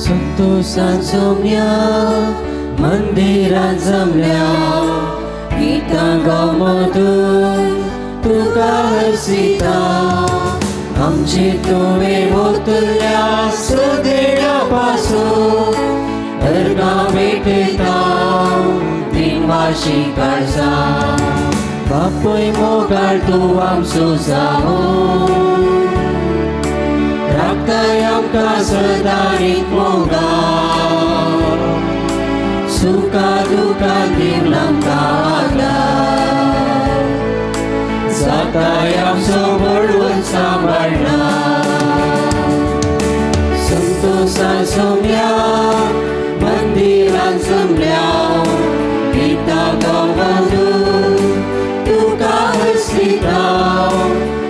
संतोषान सोम्या मंदिरान जमल्या गीतां गाव मधूर तुका हरसिता आमची तुवें ओतल्या सदेड्या पासून अर्गां भेटयता दिनवाशी काळजा बापूय मोगाळ तूं आमचो जावन राखताय आमकां सदांच मोगान सुखा दुखान दिवन आमकां आदार जाताय आमचो बळवंत सांबाळना संतोषान सोम्या मंदिरान जमल्या गीतां गाव मधूर तुका हरसिता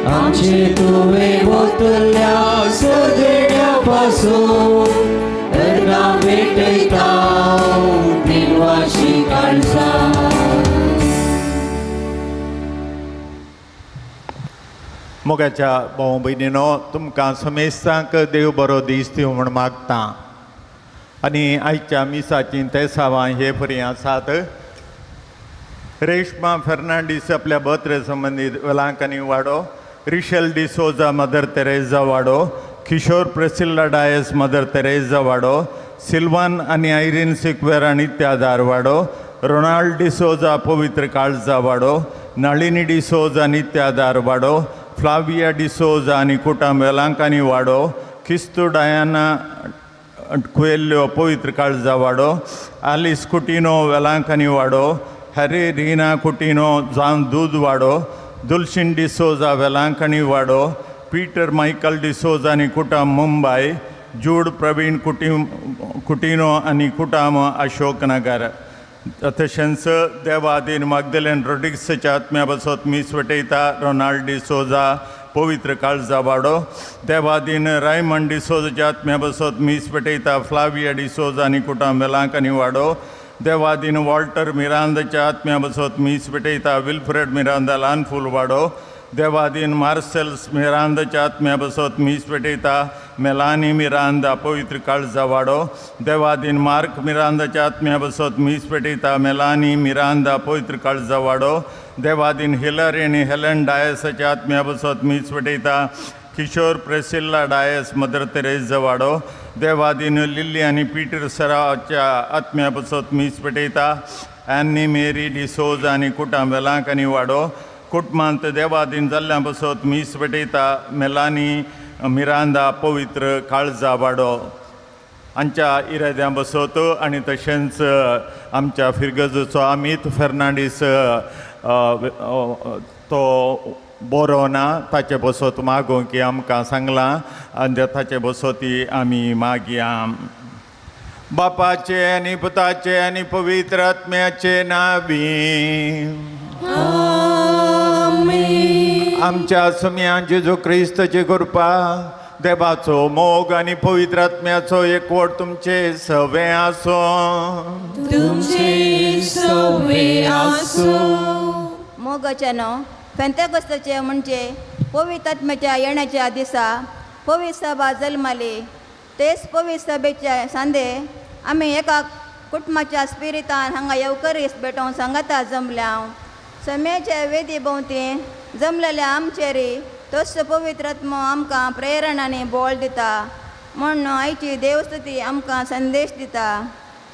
आमचे तुवें ओतल्या सगळ्या पासून अर्गां भेटयता दिनवाशी काळजा. मोगाच्या भाव भयणीनो, तुमकां समेस्तांक देव बरो दीस दिवं म्हूण मागता. आनी आयच्या मिसाचीं तेसावां हे परी आसात. रेश्मा फेर्नांडीस आपल्या बर्थडे संबंदीत वेलांकनी वाडो, रिशल डिसोजा मदर तेरेजा वाडो, किशोर प्रेसिल्ला डायस मदर तेरेजा वाडो, सिल्वान आनी आयरीन सिक्वेर नित्यादार वाडो, रोनाल्ड डिसोजा पवित्र काळजा वाडो, नळिनी डिसोजा नित्यादार वाडो, फ्लाविया डिसोजा आनी कुटाम वेलांकानी वाडो, किस्तू डायाना कुएल्यो पवित्र काळजा वाडो, आलिस कुटिनो वेलांकनी वाडो, हॅरी रीना कुटिनो जावन दूद वाडो, दुलशीन डिसोजा वेलांकणी वाडो, पीटर मायकल डिसोजा आनी कुटाम मुंबय, जूड प्रवीण कुटिनो आनी कुटाम अशोकनगर. तशेंच देवादीन मागदलेन रोड्रिक्सच्या आत्म्या बसत मीस वटयता रोनाल्ड डिसोजा पवित्र काळजा वाडो, देवादीन रायमंड डिसोजाच्या आत्म्या बसत मीस पेटयता फ्लाविया डिसोजा आनी कुटाम वेलांकनी वाडो, देवादीन वॉल्टर मिरांदाच्या आत्म्या बसत मीस पेटयता विल्फ्रेड मिरांदा ल्हान फूल वाडो, देवादीन मार्सेल्स मिरांदाच्या आत्म्या बसत मीस पेटयता मेलानी मिरांदा पवित्र काळजा वाडो, देवादीन मार्क मिरांदाच्या आत्म्या बसत मीस पेटयता मेलानी मिरांदा पवित्र काळजा वाडो, देवादीन हिलरी आनी हेलन डायसाच्या आत्म्या बसत मीस पेटयता किशोर प्रेसिल्ला डायस मदर तेरेजा वाडो, देवादीन लिल्ली आनी पीटर सराच्या आत्म्या बसत मीस पेटयता ॲनी मेरी डिसोजा आनी कुटाम वेलांकनी वाडो, कुटुंबांत देवादीन जाल्ल्या बसत मीस पेटयता मेलानी मिरांदा पवित्र काळजा वाडो. आमच्या इराद्यां बसत आनी तशेंच आमच्या फिरगजचो अमीत फेर्नांडीस तो बरो ना ताचे बसत मागोवंक की आमकां सांगलां आनी ताचे बसती आमी मागया. बापाचे आनी पुताचे आनी पवित्र आत्म्याचे नावी आमच्या सुम्या जेजू क्रिस्तची कृपा, देवाचो मोग आनी पवित्र आत्म्याचो एकवट तुमचे सवे आसूं. तुमचे सवे आसूं. मोगाच्यानो, फेंतेकोस्ताचे म्हणजे पवित्र आत्म्याच्या येण्याच्या दिसा पवित्र सभा जल्माली. तेच पवित्र सभेच्या सांदे आमी एका कुटुंबाच्या स्पिरितान हांगा येवकरीस भेटोवंक सांगाता जमल्या. सम्याच्या वेदी भोंवती जमलेल्या आमचेरी तोच पवित्र आत्मो आमकां प्रेरणा आनी बोळ दिता म्हूण आयची देवस्तुती आमकां संदेश दिता.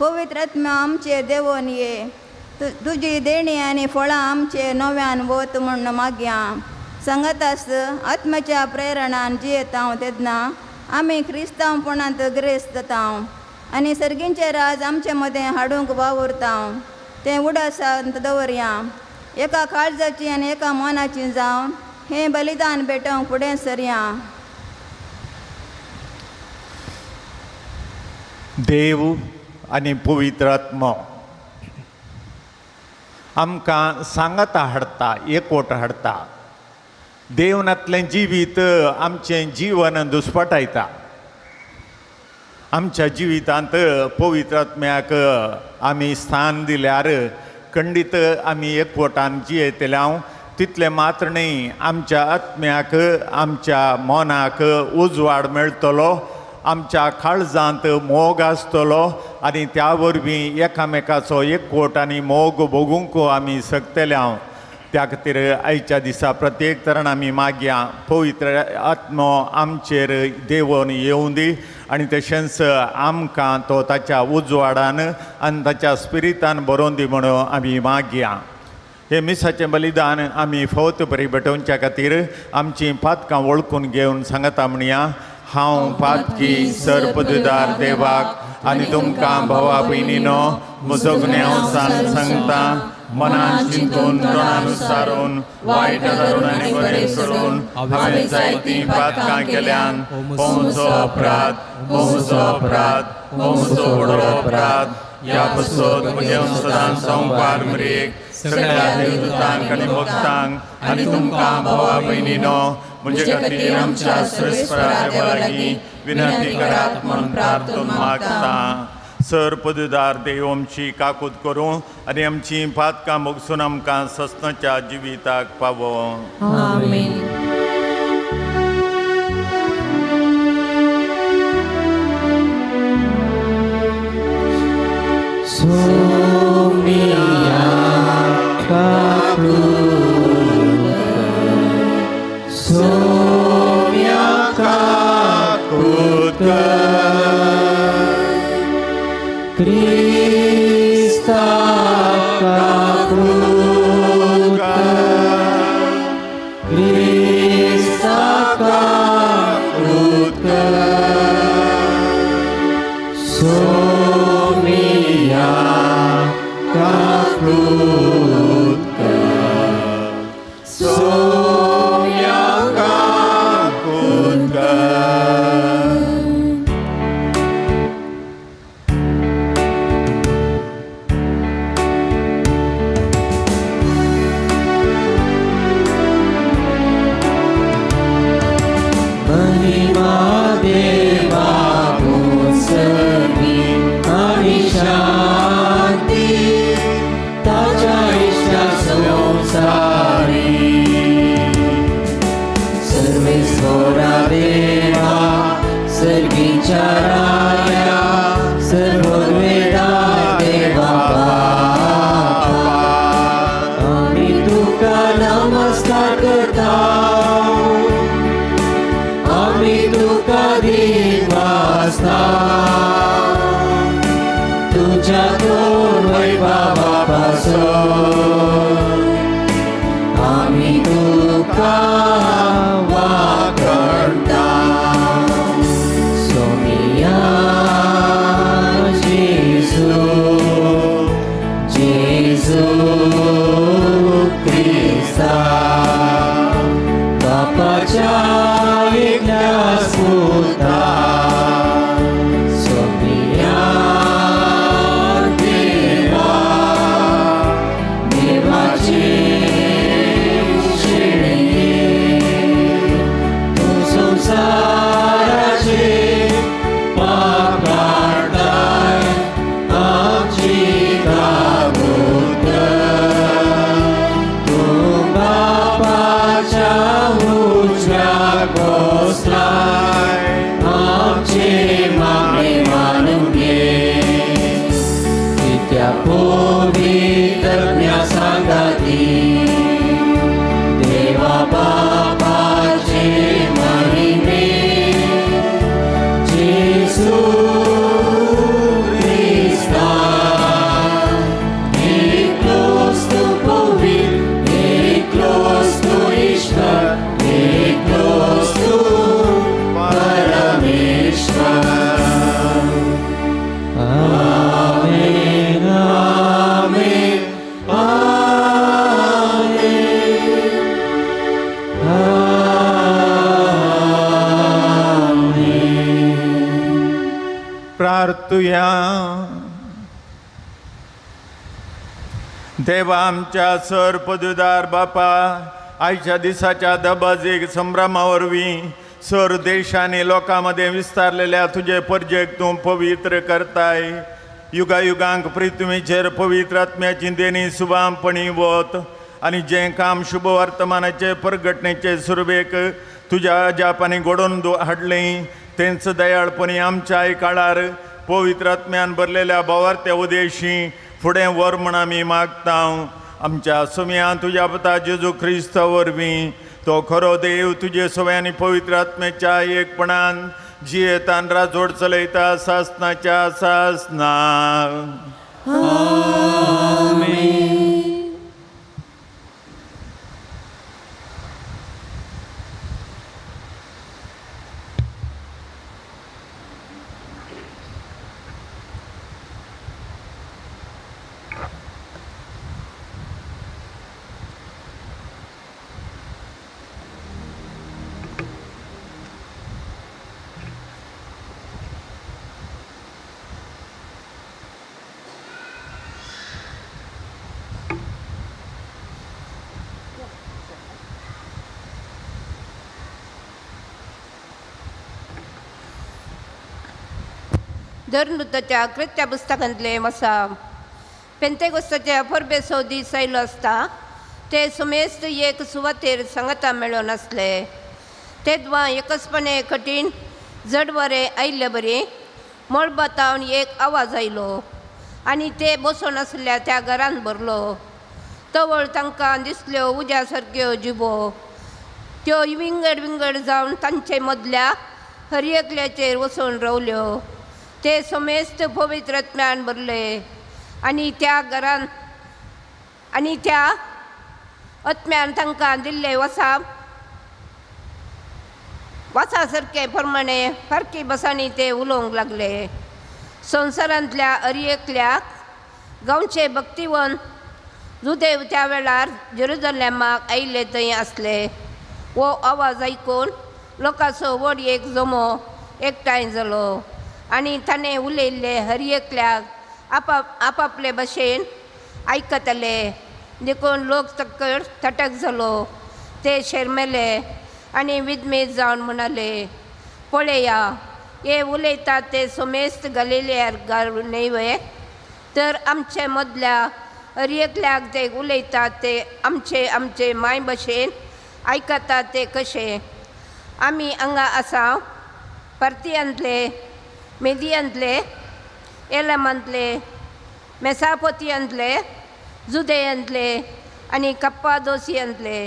पवित्र आत्मो आमचेर देवोन ये, तुजी देणी आनी फळां आमचे नव्यान वत म्हूण मागया. सांगातास आत्म्याच्या प्रेरणान जियेता तेन्ना आमी क्रिस्तांवपणांत ग्रेस्त जाता आनी सर्गींचें राज आमचे मदें हाडूंक वावुरता. तें उडासांत दवरया. एका काळजाची आनी एका मनाची जावन हें बलिदान भेटोवंक फुडें सरया. देव आनी पवित्र आत्मो आमकां सांगाता हाडटा, एकवट हाडटा. देव नातलें जिवीत आमचें जीवन दुस्पटायता. आमच्या जिवितांत पवित्र आत्म्याक आमी स्थान दिल्यार खंडीत आमी एकवटान जियेतले हांव तितलें मात्र न्ही, आमच्या आत्म्याक आमच्या मनाक उजवाड मेळटलो. आमच्या काळजांत मोग आसतलो आनी त्या वरवीं एकामेकाचो एकवट आनी मोग भोगूंक आमी शकतले हांव. त्या खातीर आयच्या दिसा प्रत्येक तरान आमी मागया पवित्र आत्मो आमचेर देवून येवं दी आनी तशेंच आमकां तो ताच्या उजवाडान आनी ताच्या स्पिरितान बरोवन दी म्हणून आमी मागया. हे मिसाचें बलिदान आमी फौत बरी भेटोवच्या खातीर आमचीं पातकां वळखून घेवन सांगता म्हणया. हांव पातकी सर्पदुदार देवाक आनी तुमकां भावा भयणीनो म्हजो गुन्यांव सांगता. मनान चिंतून तोंडान सारून वायट धरून आनी बरें करून हांवें जायतीं पातकां केल्यान. हो म्हजो अपराध, हो म्हजो अपराध, हो म्हजो व्हडलो अपराध. ह्या पसत म्हजें सदां संपार मरेक सगळ्या देवदूतांक आनी भक्तांक आनी तुमकां भावा भयणीनो म्हजे खातीर आमच्या सर्वेस्परा देवा लागीं विनंती करात म्हूण प्रार्थून मागता. सर पदुदार देव आमची काकूत करूं आनी आमची पातकां भोगसून आमकां सस्नाच्या जिविताक पावोवं. आमेन. Somiya kakuta, Somiya kakuta, Krista kakuta, Krista kakuta, Somiya kakuta, Somiya kakuta. महिमा देवा सर्वी आणि शांती ताच्या इष्टा संसारी. सर्वेश्वरा देवा सर्गीच्या राया सर्ववेदा देवा बापा, आम्ही तुका नमस्कार करता, आम्ही तुका दिवासता, तुझ्या दोन वैभवापासून आम्ही तुका वाकडता. सोमिया जेजू, जेजू क्रिस्ता, बापाच्या एकल्या पुता, सोमिया देवा, देवाचे शेणये, तूं संवसाराचे पाप काडताय, आमची काकूत तूं बापाच्या उजव्या बसलाय, आमचे मागणे मानून घे. कित्या पवित्रज्ञा सांगाती देवा बापाचे महिमे, जेजू क्रिस्ता, एकलोच तूं पवित्र, एकलोच तूं ईश्वर, एकलोच तूं परमेश्वर. आमेन, आमेन, आमेन, आमेन. प्रार्थुया. देवा आमच्या सर पदुदार बापा, आयच्या दिसाच्या दबाजीक संभ्रमा वरवीं सर देश आनी लोकां मदें विस्तारलेल्या तुजे परजेक तूं पवित्र करताय. युगायुगांक पृथ्वीचेर पवित्र आत्म्याची देणी सुबामपणी वत आनी जें काम शुभ वर्तमानाचे परगटणेचे सुरवेक तुज्या अजापांनी घडोवन हाडलें तेंच दयाळपणी आमच्या आई काळार पवित्र आत्म्यान भरलेल्या भावार्त्या उदेशी फुडें व्हर म्हण आमी मागता. आमच्या सुम्या तुज्या पुता जेजू क्रिस्ता वरवीं तो खरो देव तुजे सवय आनी पवित्र आत्म्याच्या एकपणान जियेतान राजवट चलयता सासनाच्या सासना. धर्मदूताच्या कृत्या पुस्तकांतले वसा पेंतेकोस्ताच्या परबेचो दीस आयलो आसता ते सुमेस्त एक सुवातेर सांगाता मेळून आसले. तेदवा एकसपणे कठीण जड वारें आयिल्ले बरी मळबातावन एक आवाज आयलो आनी ते बसून आसल्या त्या घरान भरलो. तवळ तांकां दिसल्यो उज्या सारक्यो जिबो त्यो विंगड विंगड जावन तांचे मदल्या हर एकल्याचेर वचून रावल्यो. ते समेस्त पवित्र आत्म्यान भरले आनी त्या घरान आनी त्या आत्म्यान तांकां दिल्ले वसा वसा सारके प्रमाणे फारकी बसांनी ते उलोवंक लागले. संवसारांतल्या हर एकल्याक गांवचे भक्तिवन जुदेव त्या वेळार जेरुजलेमाक आयिल्ले थंय आसले. हो आवाज आयकून लोकांचो व्हड एक जमो एकठांय जालो आनी ताणें उलयल्ले हर एकल्याक आपापले भशेन आयकतले. देखून लोक तक्कड थटक जालो. ते शेरमेले आनी विदमेत जावन म्हणाले, पळया हे उलयतात ते समेस्त गलिलियार न्हय वे? तर आमचे मदल्या हर एकल्याक ते उलयतात ते आमचे आमचे माय भशेन आयकतात ते कशे? आमी हांगा आसा परतियांतले, मेदियांतले, एलमांतले, मेसापोतियांतले, जुदेयांतले आनी कप्पादोसियांतले,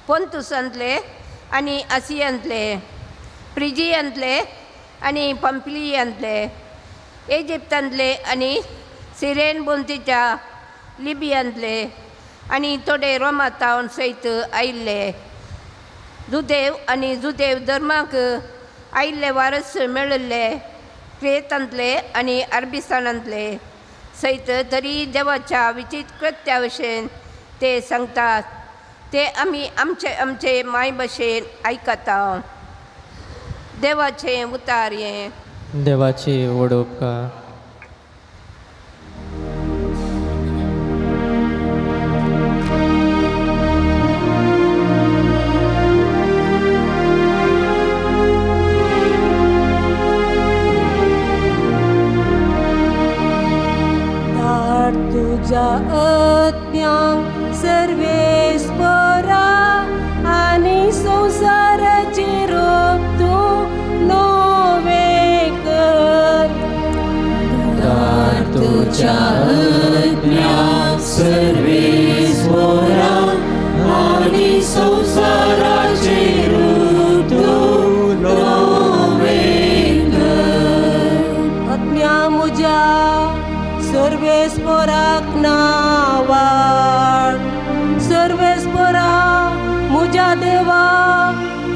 पोंतुसांतले आनी आसियांतले, प्रिजियांतले आनी पंपलियांतले, इजिप्तांतले आनी सिरेन बोंतीच्या लिबियांतले आनी थोडे रोमातावन सयत आयिल्ले. जुदेव आनी जुदेव धर्माक आयिल्ले वारस मेळिल्ले क्रेतांतले आनी अरबिस्तानांतले सयत तरी देवाच्या विचित कृत्या भशेन ते सांगतात ते आमी आमचे आमचे माय भशेन आयकता. देवाचें उतार हें. देवाची व्हड उपकार. धाड तुज्या आत्म्यांक सर्वेस्परा आनी संवसाराचें रूप तूं नवें कर. धाड तुज्या आत्म्याक सर्वेस्परा आनी संवसाराचें रूप तूं नवें कर. आत्म्या म्हज्या सर्वेस्पराक नावाड. सर्वेस्परा म्हज्या देवा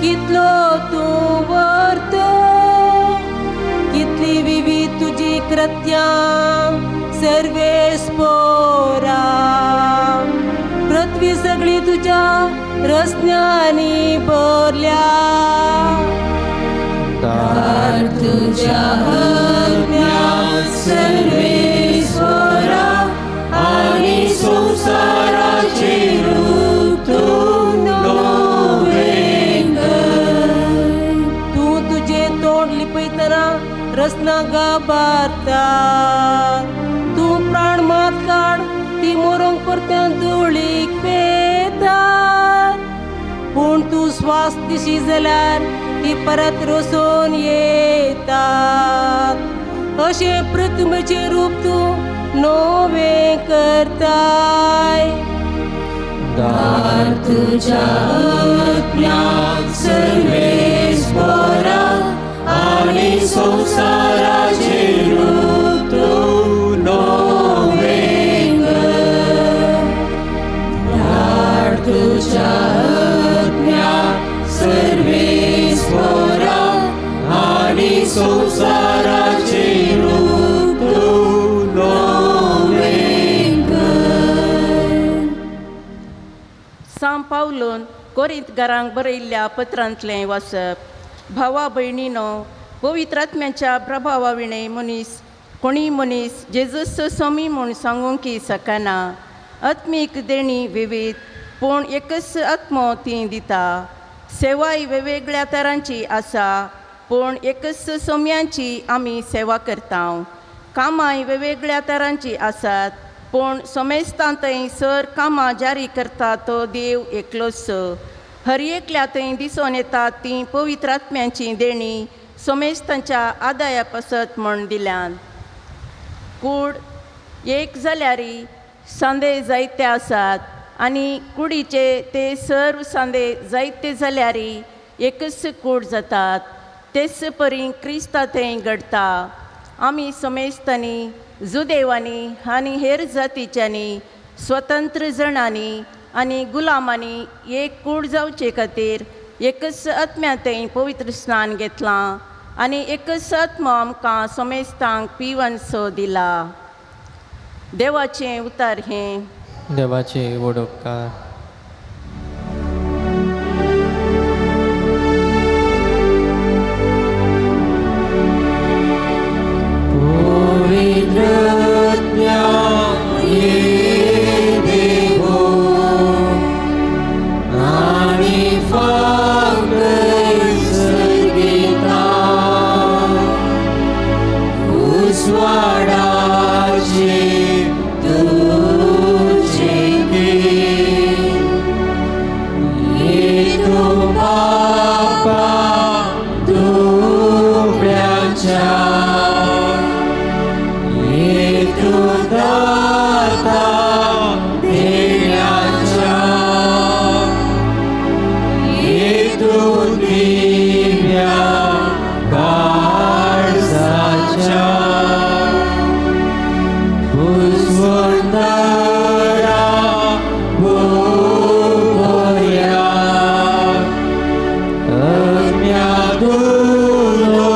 कितलो तूं वर्त, कितली विविध तुजी कृत्यां सर्वेस्परा. पृथ्वी सगळी तुज्या रस्त्यांनी भरल्या. धाड तुज्या आत्म्याक सर्वेस्परा आनी संवसाराचें रूप तूं नवें कर. तूं तुजें तोंड लिपयतना रसना गाबारता. तूं प्राण मात काड ती मोरोंक परत्यान धुळीक पेतात. पूण तूं स्वास दिशी जाल्यार ती परत रोसून येतात. अशें पृथ्वीचें रूप तूं नवें करताय. दार तुज्या आत्म्याक सर्वेस्परा आनी संवसाराचें रूप तूं नवें कर. दार तुज्या आत्म्याक सर्वेस्परा आनी संवसाराचें रूप तूं नवें कर. सांव पावलून कोरिंतकारांक बरयल्ल्या पत्रांतलें वाचप. भावा भयणीनो, पवित्र आत्म्याच्या प्रभावा विणें मनीस कोणीय मनीस जेजूस स्वामी म्हूण सांगूंक शकना. आत्मीक देणी विवीध, पूण एकच आत्मो ती दिता. सेवाय वेगवेगळ्या तरांची आसा, पूण एकच सोम्यांची आमी सेवा करता. कामांय वेगवेगळ्या तरांची आसात, पूण समेस्तां थंय सर कामां जारी करता तो देव एकलोच. हर एकल्या थंय दिसून येता तीं पवित्र आत्म्यांची देणी समेस्तांच्या आदाया पासत म्हूण दिल्यान. कूड एक जाल्यारी सांदे जायते आसात आनी कुडीचे ते सर्व सांदे जायते जाल्यारी एकच कूड जातात. तेच परी क्रिस्ता थंय घडटा. आमी समेस्तांनी, जुदेवांनी आनी हेर जातीच्यांनी, स्वतंत्र जणांनी आनी गुलामांनी एक कूड जावचे खातीर एकच आत्म्या थंय पवित्र स्नान घेतलां आनी एकच आत्मो आमकां समेस्तांक पिवन सो दिला. देवाचें उतार हें. देवाचे व्हड उपकार. पवित्र आत्म्या ये देवो आनी फक्त सर्गिता उजवाडाचे तुझे किरण ये तूं पापा दुबळ्यांच्या ये तूं दाता देण्याच्या ये तूं दिव्या काळजाच्या पुष्पंतरा भोया आत्म्या दुलो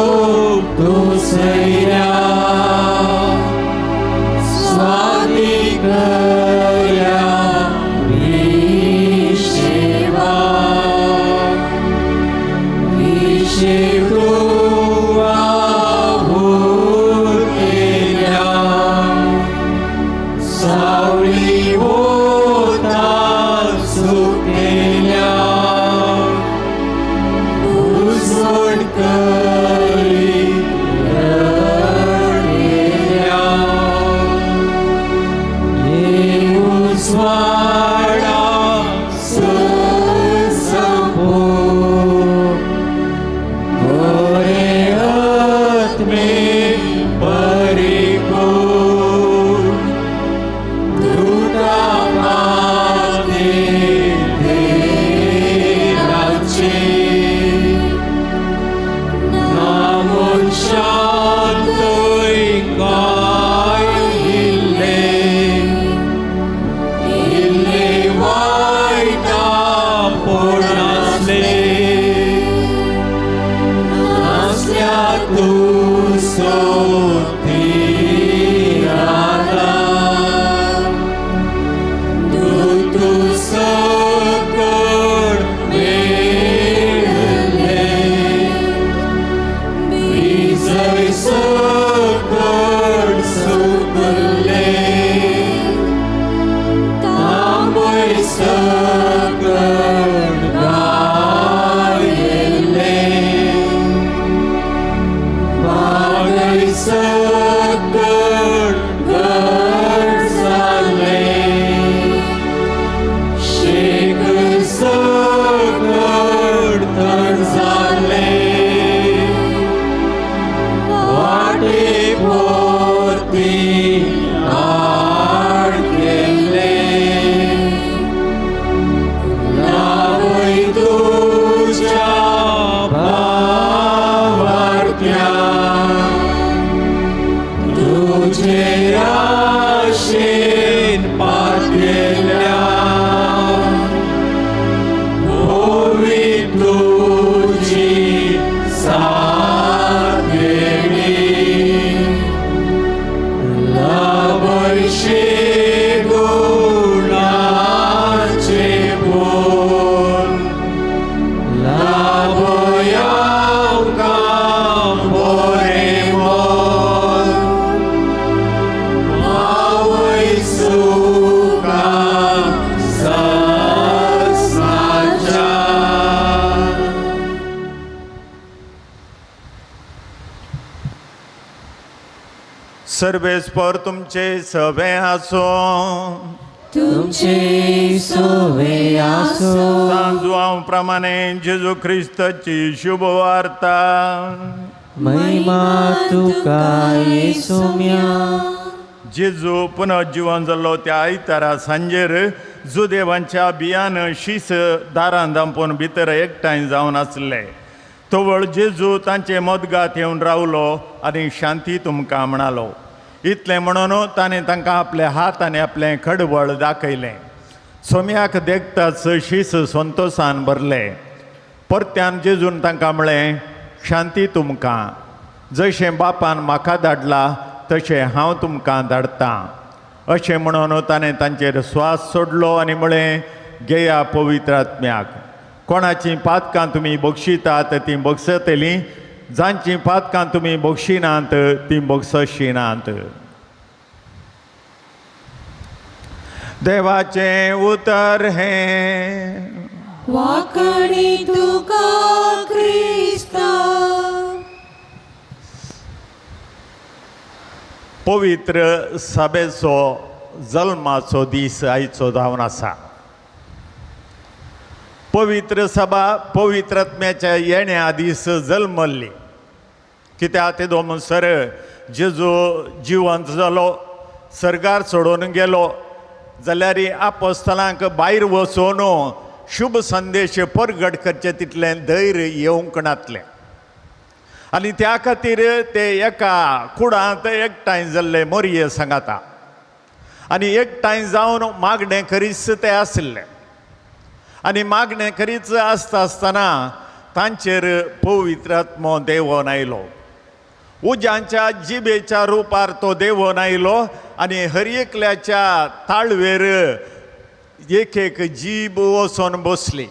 दुसऱ्या स्वादिकया विशेवा विशेतुवा भूतेल्या सावळी वोता सुकेल्या उजवड करी रडलेल्या ये उजवाडा संपो. सर्वेस्पर तुमचे सवे आसो. तुमचे सोवे आसो. सांजुआंव प्रमाणे जेजू ख्रिस्ताची शुभ वार्ता. महिमा तुका येसुम्या. जेजू पुनर्जिवन जाल्लो त्या आयतारा सांजेर जुदेवांच्या बियान शीस दारान दांपून भितर एकठांय जावन आसले. तवळ जेजू तांचे मदगात येवन रावलो आनी शांती तुमकां म्हणालो. इतलें म्हणून ताणें तांकां आपले हात आनी आपलें खडबळ दाखयलें. सोम्याक देखताच शीस संतोसान भरले. परत्यान जेजून तांकां म्हळें, शांती तुमकां. जशें बापान म्हाका धाडला तशें हांव तुमकां धाडटां. अशें म्हणून ताणें तांचेर स्वास सोडलो आनी म्हळें, घेया पवित्र आत्म्याक. कोणाचीं पातकां तुमी बक्षितात तीं बक्षतलीं, जांचीं पातकां तुमी बक्षिनात तीं बक्षशिनात. देवाचें उतर हें. वाकणी तुका क्रिस्ता. पवित्र सभेचो जल्माचो दीस आयचो जावन आसा. पवित्र सभा पवित्र आत्म्याच्या येण्या दीस जल्मल्ली. कित्याक तेदो म्हणसर जेजू जिवंत जालो, सर्गार सोडून गेलो जाल्यार आपोस्तलांक भायर वचून शुभ संदेश परगट करचें तितलें धैर्य येवंक नातलें आनी त्या खातीर ते एका कुडांत एकठांय जाल्ले मोरये सांगाता आनी एकठांय जावन मागणें करीच ते आशिल्ले. आनी मागणें करीच आसता आसतना तांचेर पवित्र आत्मो देंवोन आयलो. उज्यांच्या जिबेच्या रुपार तो देंवोन आयलो आनी हर एकल्याच्या ताळवेर एक एक जीब वचोन बसली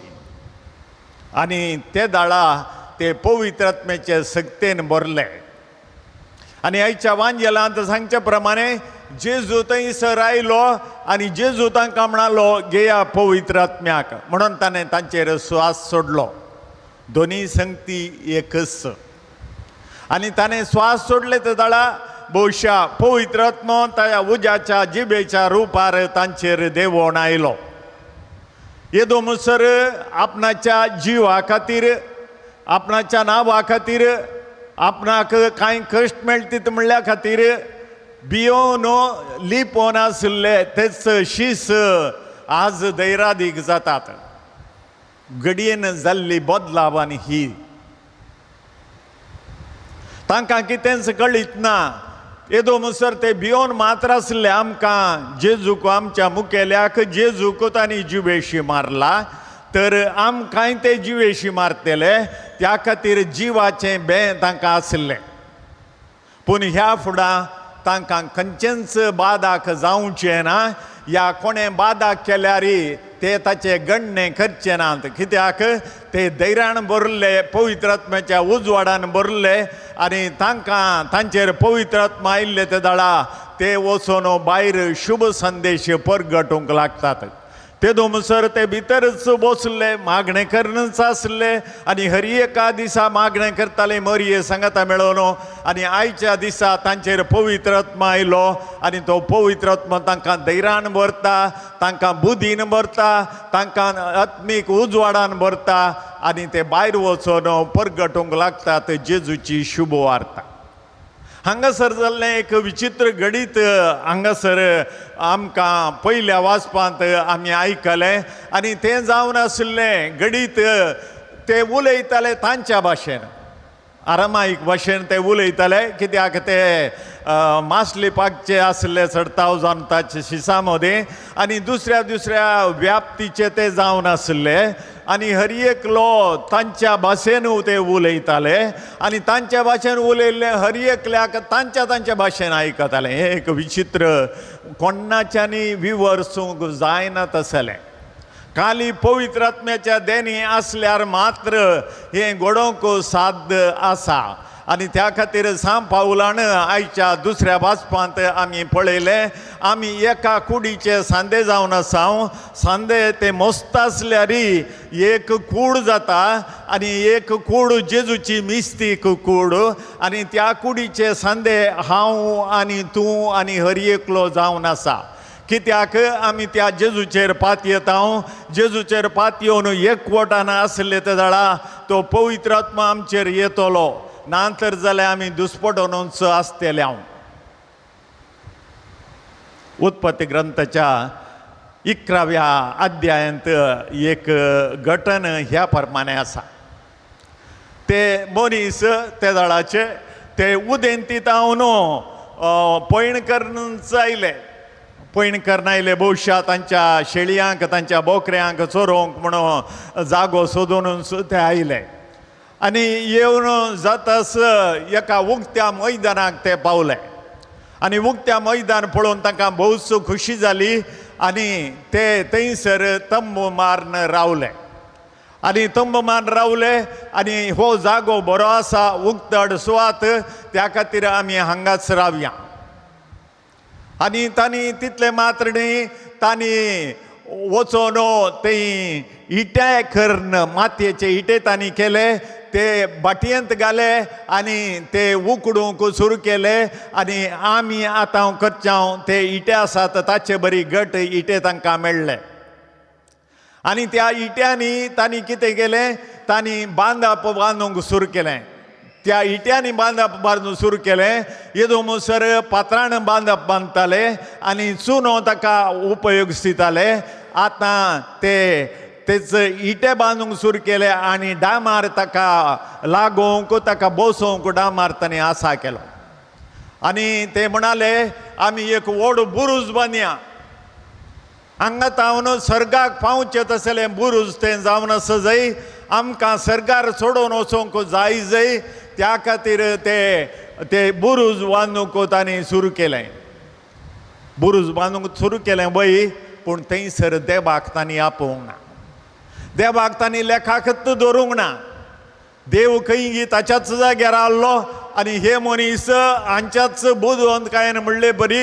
आनी ते दाळा ते पवित्र आत्म्याचे सक्तेन भरले. आनी आयच्या वांजेलांत सांगचे प्रमाणे जेजू थंयसर आयलो आनी जेजू तांकां म्हणालो, घेया पवित्र आत्म्याक. म्हणून ताणें तांचेर स्वास सोडलो. दोनी संगती एकच. आनी ताणें स्वास सोडले ते दाळा भोवशा पवित्र आत्मो त्या उज्याच्या जिबेच्या रुपार तांचेर देंवोन आयलो. येदो म्हणसर आपणाच्या जिवा खातीर, आपणाच्या नांवा खातीर, आपणाक कांय कश्ट मेळटीत म्हणल्या खातीर भियोन लिपोन आशिल्ले तेच शीस आज दैरादीक जातात. घडयेन जाल्ली बदलाव आनी ही तांकां कितेंच कळीत ना. येदो म्हणसर ते भियोन मात्र आसले. आमकां जेजूक, आमच्या मुखेल्याक जेजूक तांणी जिवेशी मारला तर आमकांय ते जिवेशी मारतले, त्या खातीर जिवाचें बें तांकां आसलें. पूण ह्या फुडां तांकां खंयचेंच बादाक जावचें ना, या कोणें बादाक केल्यार ते ताचे गणणे करचे नात. कित्याक ते धैर्यान भरले, पवित्र आत्म्याच्या उजवाडान भरले आनी तांकां तांचेर पवित्र आत्मा आयिल्ले ते दाळा ते वचून भायर शुभ संदेश परगटूंक लागतात. तेदो म्हणसर ते भितरच बसले, मागणें करूनच आसले आनी हर एका दिसा मागणें करताले मरये सांगाता मेळोवन. आनी आयच्या दिसा तांचेर पवित्र आत्मा आयलो आनी तो पवित्र आत्मा तांकां धैर्यान भरता, तांकां बुद्धीन भरता, तांकां आत्मीक उजवाडान भरता आनी ते भायर वचून परगटूंक लागतात जेजूची शुभ वार्ता. हांगासर जाल्लें एक विचित्र घडीत हांगासर आमकां पयल्या वाचपांत आमी आयकलें आनी तें जावन आशिल्लें घडीत ते उलयताले तांच्या भाशेन, आरामाईक भाशेन ते उलयताले. कित्याक ते मासली पाकचे आसले चडताव जावन ताचे शिसा मदीं आनी दुसऱ्या दुसऱ्या व्याप्तीचे ते जावन आसले आनी हर एकलो तांच्या भाशेन ते उलयताले आनी तांच्या भाशेन उलयल्ले हर एकल्याक तांच्या तांच्या भाशेन आयकताले. हें एक विचित्र कोणाच्यानी विवर्सूंक जायना तसलें. खाली पवित्र आत्म्याच्या देणी आसल्यार मात्र हें घडोवंक साध्य आसा. आनी त्या खातीर सांव पावलान आयच्या दुसऱ्या वाचपांत आमी पळयलें, आमी एका कुडीचे सांदे जावन आसा. सांदे ते मस्त आसल्यार एक कूड जाता आनी एक कूड जेजूची मिस्तीक कूड, आनी त्या कुडीचे सांदे हांव आनी तूं आनी हर एकलो जावन आसा. कित्याक आमी त्या जेजूचेर पातयेता, जेजूचेर पातयेवन एकवटान आसले ते जाणा तो पवित्र आत्मा आमचेर येतलो, ना तर जाल्यार आमी दुस्पटोनूच आसतले. हांव उत्पत्ती ग्रंथाच्या 11व्या अध्यायांत एक घटन ह्या प्रमाणे आसा. ते मनीस ते दळाचे ते उदेंती तावन पयण करून आयले, पयण करून आयले भोवशा तांच्या शेळयांक तांच्या बोकऱ्यांक चोरोवंक म्हणून जागो सोदून ते आयले. आनी येवन जातास एका उक्त्या मैदानाक ते पावले आनी उक्त्या मैदान पळोवन तांकां भोवच खुशी जाली आनी ते थंयसर तंबू मारून रावले. आनी तंबू मारून रावले आनी हो जागो बरो आसा, उक्तड सुवात, त्या खातीर आमी हांगाच रावया. आनी तांणी तितले मात्र न्ही, तांणी वचोन थंय इटे करून मातयेचे इटे तांणी केले, ते भाटयेंत घाले आनी ते उकडूंक सुरू केले. आनी आमी आतां करच्या ते इटे आसात ताचे बरी घट इटे तांकां मेळ्ळे. आनी त्या इट्यांनी तांणी कितें केलें, तांणी बांदप बांदूंक सुरू केलें. त्या इट्यांनी बांदप बांदूंक सुरू केलें. येदो म्हणसर पात्रान बांदप बांदताले आनी चुनो ताका उपयोग दिताले. आतां ते तेच इटे बांदूंक सुरू केले आनी डामार ताका लागोवंक ताका बसोवंक डामार तांणी आसा केलो. आनी ते म्हणाले आमी एक व्हड बुरूज बांदया, हांगा तावन सर्गाक पावचें तसलें बुरूज तें जावन आसा जाय, आमकां सर्गार सोडोवन वचोंक जाय जाय. त्या खातीर ते ते बुरूज बांदूंक तांणी सुरू केलें. बुरूज बांदूंक सुरू केलें वय, पूण थंयसर देवाक तांणी आपोवंक ना, देवाक तांणी लेखाकच दवरूंक ना. देव खंय ताच्याच जाग्यार आहलो आनी हे मनीस हांच्याच बुदवंतकायेन म्हणले बरी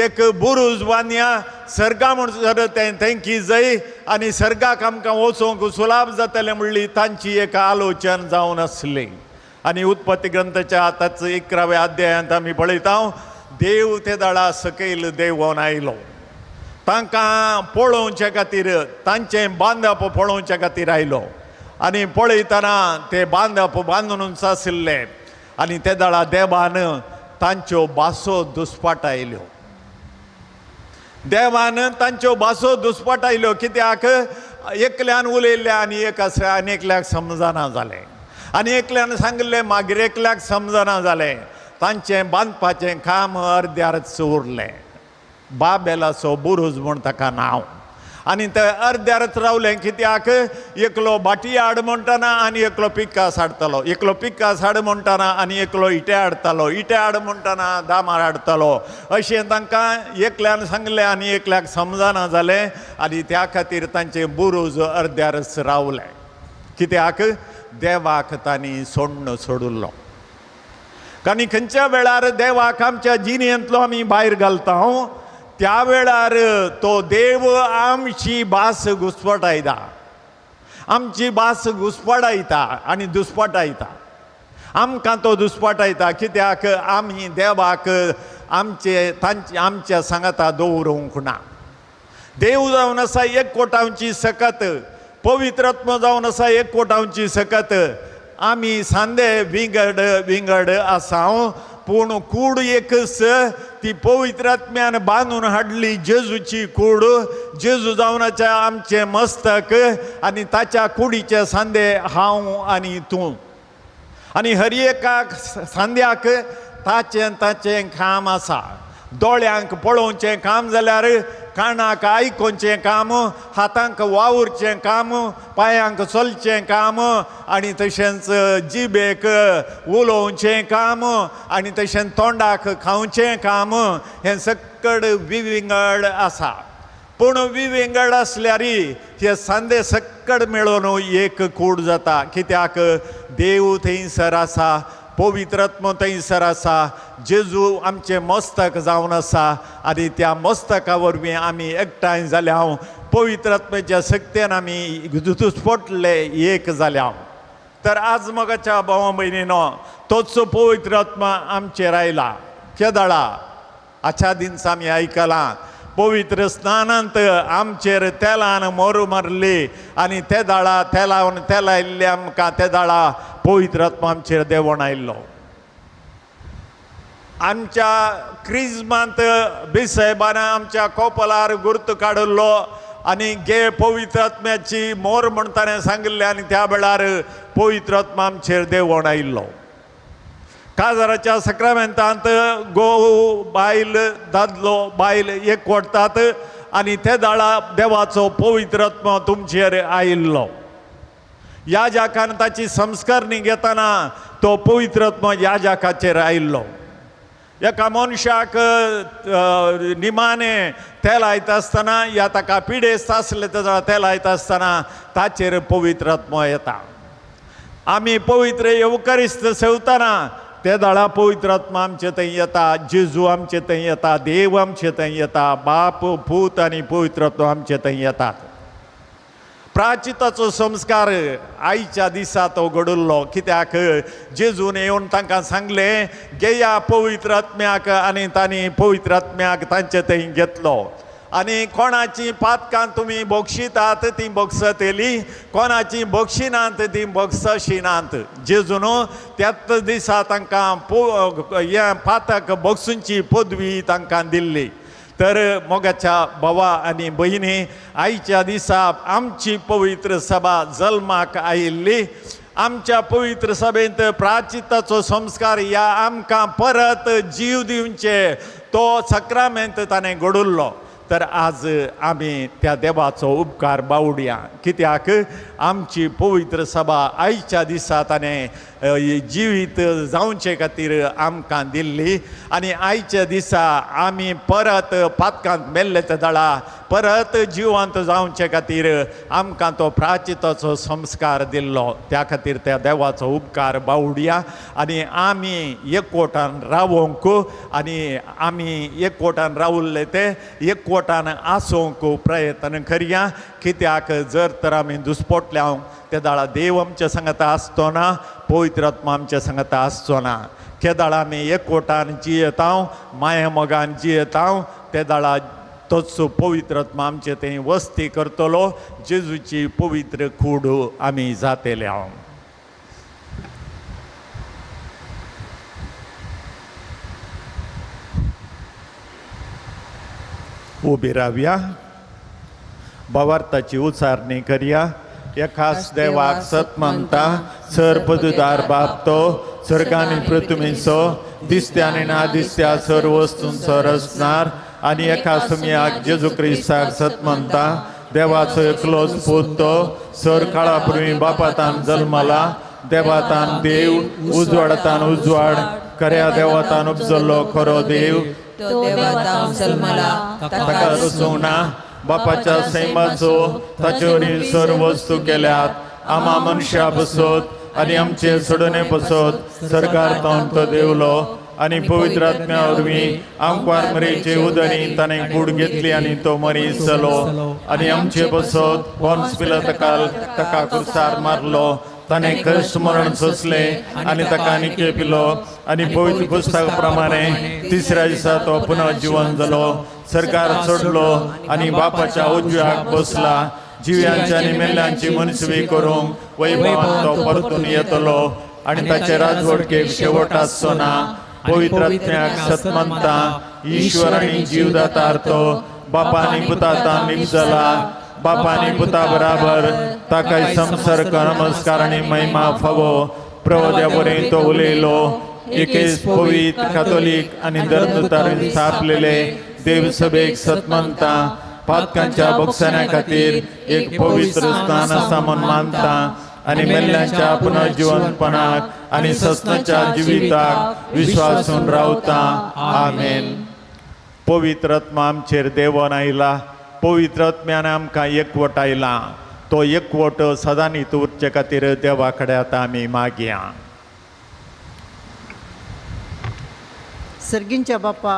एक बुरूज बांदया, सर्गा म्हणसर तें थंयकी जाय आनी सर्गाक आमकां वचोंक सुलाभ जातलें म्हणली तांची एक आलोचन जावन आसली. आनी उत्पत्ती ग्रंथाच्या आतांच 11व्या अध्यायांत आमी पळयता, देव ते दळा सकयल देंवोन आयलो, तांकां पळोवचे खातीर, तांचें बांदप पळोवचे खातीर आयलो. आनी पळयतना ते बांदप बांदूनच आशिल्ले आनी ते दळा देवान तांच्यो भासो दुस्पाटायल्यो. देवान तांच्यो भासो दुस्पाटायल्यो कित्याक एकल्यान उलयल्लें आनी एक आसा आनी एकल्याक समजना जालें, आनी एकल्यान सांगलें मागीर एकल्याक समजना जालें. तांचें बांदपाचें काम अर्द्यारच उरलें. बाबेलाचो बुरूज म्हूण ताका नांव. आनी ते अर्द्यारच रावलें कित्याक एकलो भाटी हाड म्हणटना आनी एकलो पिकास हाडटालो, एकलो पिकास हाड म्हणटना आनी एकलो इटे हाडटालो, इटे हाड म्हणटना दामार हाडटालो. अशें तांकां एकल्यान सांगलें आनी एकल्याक समजना जालें आनी त्या खातीर तांचें बुरूज अर्द्यारच रावलें कित्याक देवाक तांणी सोडण सोडिल्लो. आनी खंयच्या वेळार देवाक आमच्या जिणेंतलो आमी भायर घालता त्या वेळार तो देव आमची भास घुस्पटायता, आमची भास घुस्पटायता आनी दुस्पटायता, आमकां तो दुस्पटायता कित्याक आमी देवाक आमचे तांचे आमच्या सांगाता दवरूंक ना. देव जावन आसा एकवटावची सकत, पवित्रात्मा जावन आसा एकवटावची सकत. आमी सांदे विंगड विंगड आसा, पूण कूड एकच, ती पवित्रात्म्यान बांदून हाडली जेजूची कूड. जेजू जावनाच्या आमचें मस्तक आनी ताच्या कुडीचे सांदे हांव आनी तूं. आनी हर एकाक सांद्याक ताचें ताचें काम आसा. दोळ्यांक पळोवचें काम जाल्यार कानाक आयकुचें काम, हातांक वावुरचें काम, पांयांक चलचें काम, आनी तशेंच जिबेक उलोवचें काम, आनी तशेंच तोंडाक खावचें काम, हें सकड विविंगड आसा. पूण विविंगड आसल्यार हे सांदे सकड मेळोन एक कूड जाता कित्याक देव थंयसर आसा. पवित्र आत्मो थंयसर आसा, जेजू आमचें मस्तक जावन आसा आनी त्या मस्तका वरवीं आमी एकठांय जाल्या. पवित्र आत्म्याच्या शक्तेन आमी दुस्फोटले एक जाल्या. तर आज मोगाच्या भावा भयणीनो, तोच पवित्र आत्मा आमचेर आयला. केदळा आच्या दिसा आमी आयकलां, पवित्र स्नानांत आमचेर तेलान मोरू मारली आनी ते दाळा तेलावन तेल आयिल्लें आमकां, ते दाळा पवित्र आत्मा आमचेर देंवोन आयिल्लो. आमच्या क्रिज्मांत बिसायबान आमच्या कोपलार गुर्त काडिल्लो आनी गे पवित्र आत्म्याची मोर म्हण ताणें सांगिल्लें आनी त्या वेळार पवित्र आत्मा आमचेर देंवोन आयिल्लो. काजाराच्या सक्रामेंतांत गोव बायल दादलो बायल एकवटतात आनी ते दाळा देवाचो पवित्र आत्मा तुमचेर आयिल्लो. याजकान ताची संस्कारणी घेतना तो पवित्र आत्मा याजकाचेर आयिल्लो. एका मनशाक निमाणे तेल लायता आसतना या ताका पिडेस्त आसले तेन्ना तेल लायता आसतना ताचेर पवित्र आत्मो येता. आमी पवित्र येवकारिस्त सेवतना ते दाळा पवित्र आत्मा आमचे थंय येता, जेजू आमचे थंय येता, देव आमचे थंय येता, बाप पूत आनी पवित्र आत्मा आमचे थंय येतात. प्राचिताचो संस्कार आयच्या दिसा तो घडुल्लो. कित्याक जेजून येवन तांकां सांगलें, घेया पवित्र आत्म्याक, आनी तांणी पवित्र आत्म्याक तांचे थंय घेतलो. आनी कोणाची पातकां तुमी बक्षितात ती बक्षतली, कोणाची बक्षिनात ती बक्षशिनात. जेजून त्याच दिसा तांकां हें पातक बक्षुंची पदवी तांकां दिल्ली. तर मोगाच्या भावा आनी भयणी, आयच्या दिसा आमची पवित्र सभा जल्माक आयिल्ली. आमच्या पवित्र सभेंत प्राचिताचो संस्कार ह्या आमकां परत जीव दिवचे तो सक्रामेंत ताणें घडुल्लो. तर आज आमी त्या देवाचो उपकार बावडया, कित्याक आमची पवित्र सभा आयच्या दिसा ताणें जिवीत जावचे खातीर आमकां दिल्ली. आनी आयच्या दिसा आमी परत पातकांत मेल्ले ते दळा परत जिवंत जावचे खातीर आमकां तो प्राचिताचो संस्कार दिल्लो. त्या खातीर त्या देवाचो उपकार बावडया आनी आमी एकवटान रावोंक आनी आमी एकवटान रावल्ले ते एकवटान आसूंक प्रयत्न करया. कित्याक जर तर आमी दुस्पोटल्या ते दाळा देव आमच्या सांगता आसचो ना, पवित्र आत्मा आमच्या सांगता आसचो ना. केदाळा आमी एकवटान जियेता, माया मोगान जियेता, ते दाळा तोच पवित्र आत्मा आमचे थंय वस्ती करतलो. जेजूची पवित्र कूड आमी जातले. हांव उबी रावया, भावार्थाची उचारणी करया. एकाच देवाक सत मानता, सर पदुदार बाप तो स्वर्गानी पृथ्वीचो दिसत्या आनी ना दिसत्या सर वस्तूंचो रचणार, आनी एका सुमयाक जेजू क्रिस्ताक सत मानता, देवाचो एकलोच पूत तो सर काळा पुर्वी बापातान जल्मला, देवातान देव, उजवाडातान उजवाड, खऱ्या देवातान उपजल्लो खरो देव, ताका रचूंक ना, बापाच्या सैमाचो ताचे वरवीं सर्व वस्तू केल्यात, आमा मनशा बसत आनी आमचे सोडणे बसत सरकार तावन तो देवलो आनी पवित्र आत्म्या वरवीं आमकां मरेचे उदरी ताणें कूड घेतली आनी तो मरीस जालो आनी आमचे बसत पोन्स पिलातकाल ताका कुर्सार मारलो, ताणें क्रिस्त मरण सोंसलें आनी ताका निके पिलो आनी पवित्र पुस्तका प्रमाणे तिसऱ्या दिसा तो पुनः जिवन जालो, सरकार सोडलो आनी बापाच्या उजव्याक बसला, जिव्यांची आनी मेल्ल्यांची मनसवी करूंक वैभवान तो परतून येतलो आनी ताचे राजवटकेक शेवट आसचो ना. पवित्र आत्म्याक सत मानता, ईश्वर आनी जीवदातार तो बापा आनी पुतातान निपजला, बापा आनी पुता बराबर ताकाय संसर्ग नमस्कार आनी महिमा फावो. प्रभु बरें तो उलयलो, एकेच पवित्र कातोलीक आनी धर्मदूतांनी स्थापलेले देवसभेक सत मानता, पातकांच्या बक्षण्या खातीर एक पवित्र स्थान आसा म्हूण मानता आनी मेल्ल्यांच्या पुनर्जिवनपणाक आनी सस्नाच्या जिविताक विश्वासून रावता. आमेन. पवित्र आत्मा आमचेर देवोन आयला, पवित्र आत्म्यान आमकां एकवट आयला, तो एकवट सदांनीत उरचे खातीर देवा कडेन आतां आमी मागया. सर्गींच्या बापा,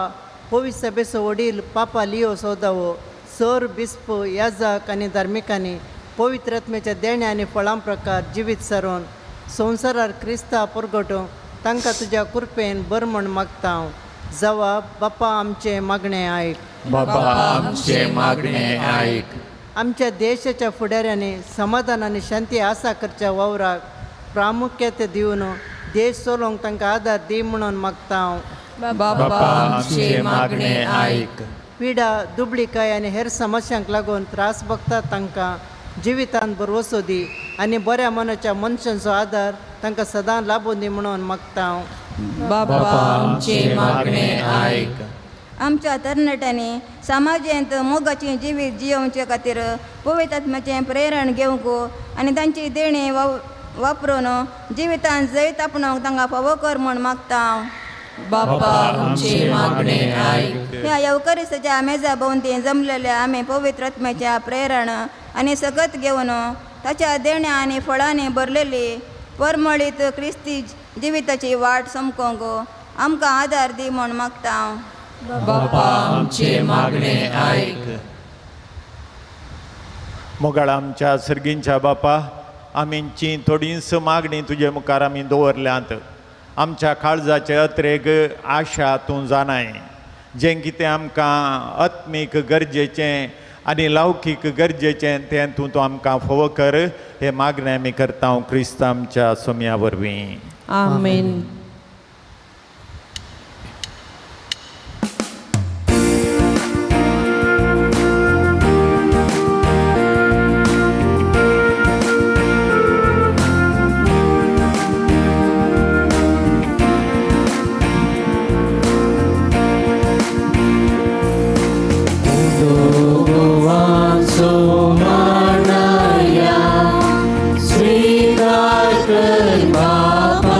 पवित्र सभेचो वडील पापा लियो सोदावो, सर बिस्प, याजक आनी धार्मिकांनी पवित्र आत्म्याच्या देण्या आनी फळां प्रकार जिवीत सारोवन संवसारार क्रिस्ता परगटूंक तांकां तुज्या कृपेन बर म्हण मागता हांव. जवाब बापा आमचें मागणें आयक. बाबा आमचे मागणे आयक. आमच्या देशाच्या फुडाऱ्यांनी समाधान आनी शांती आसा करच्या वावराक प्रामुख्यते दिवन देश चलोवंक तांकां आदार दी म्हणून मागता हांव. बाबा आमचे मागणे आयक. पिडा, दुबळीकाय आनी हेर समस्यांक लागून त्रास भोगतात तांकां जिवितांत भरवसो दी आनी बऱ्या मनाच्या मनशांचो आदार तांकां सदां लाबून दी म्हणून मागता हांव. बाबा आमचे मागणे आयक. आमच्या तरणाट्यांनी समाजेंत मोगाचें जिवीत जियोवचे खातीर पवित्र आत्म्याचें प्रेरण घेवंक आनी तांची देणी वापरून जिवितांत जैत आपणावंक तांकां फावो कर म्हूण मागता हांव. बाबा आमचे मागणे आयक. ह्या येवकरिसाच्या मेजा भोंवती जमलेल्या आमी पवित्र आत्म्याच्या प्रेरण आनी सकत घेवन ताच्या देण्या आनी फळांनी भरलेली परमळीत क्रिस्ती जिविताची वाट समकोंक आमकां आदार दी म्हूण मागता हांव. बाबा आमचे मागणे आयक. मोगाळ आमच्या सर्गींच्या बापा, आमीची थोडींच मागणी तुजे मुखार आमी दवरल्यांत. आमच्या काळजाचे अत्रेग आशा तूं जाणाय, जें कितें आमकां आत्मीक गरजेचें आनी लौकीक गरजेचें तें तूं तूं आमकां फोव कर. हे मागणें आमी करता क्रिस्त आमच्या सोम्या वरवीं. आमेन. स्वीकार कर बापा,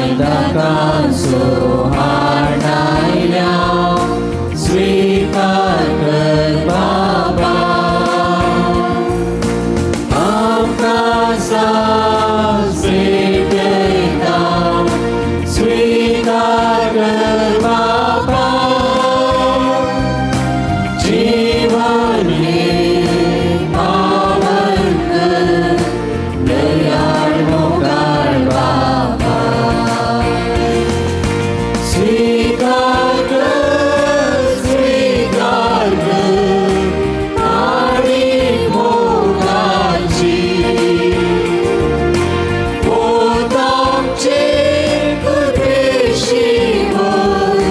वायदाकांचो हाडायल्या स्वीकार कर बाबा, आमकां सास भेटयता स्वीकार कर बाबा, जीवन हें पावन कर दयाळ मोगाळ बाबा, स्वीकार कर स्वीकार कर आनी मोगाची, पोतांचे कृपेशी वय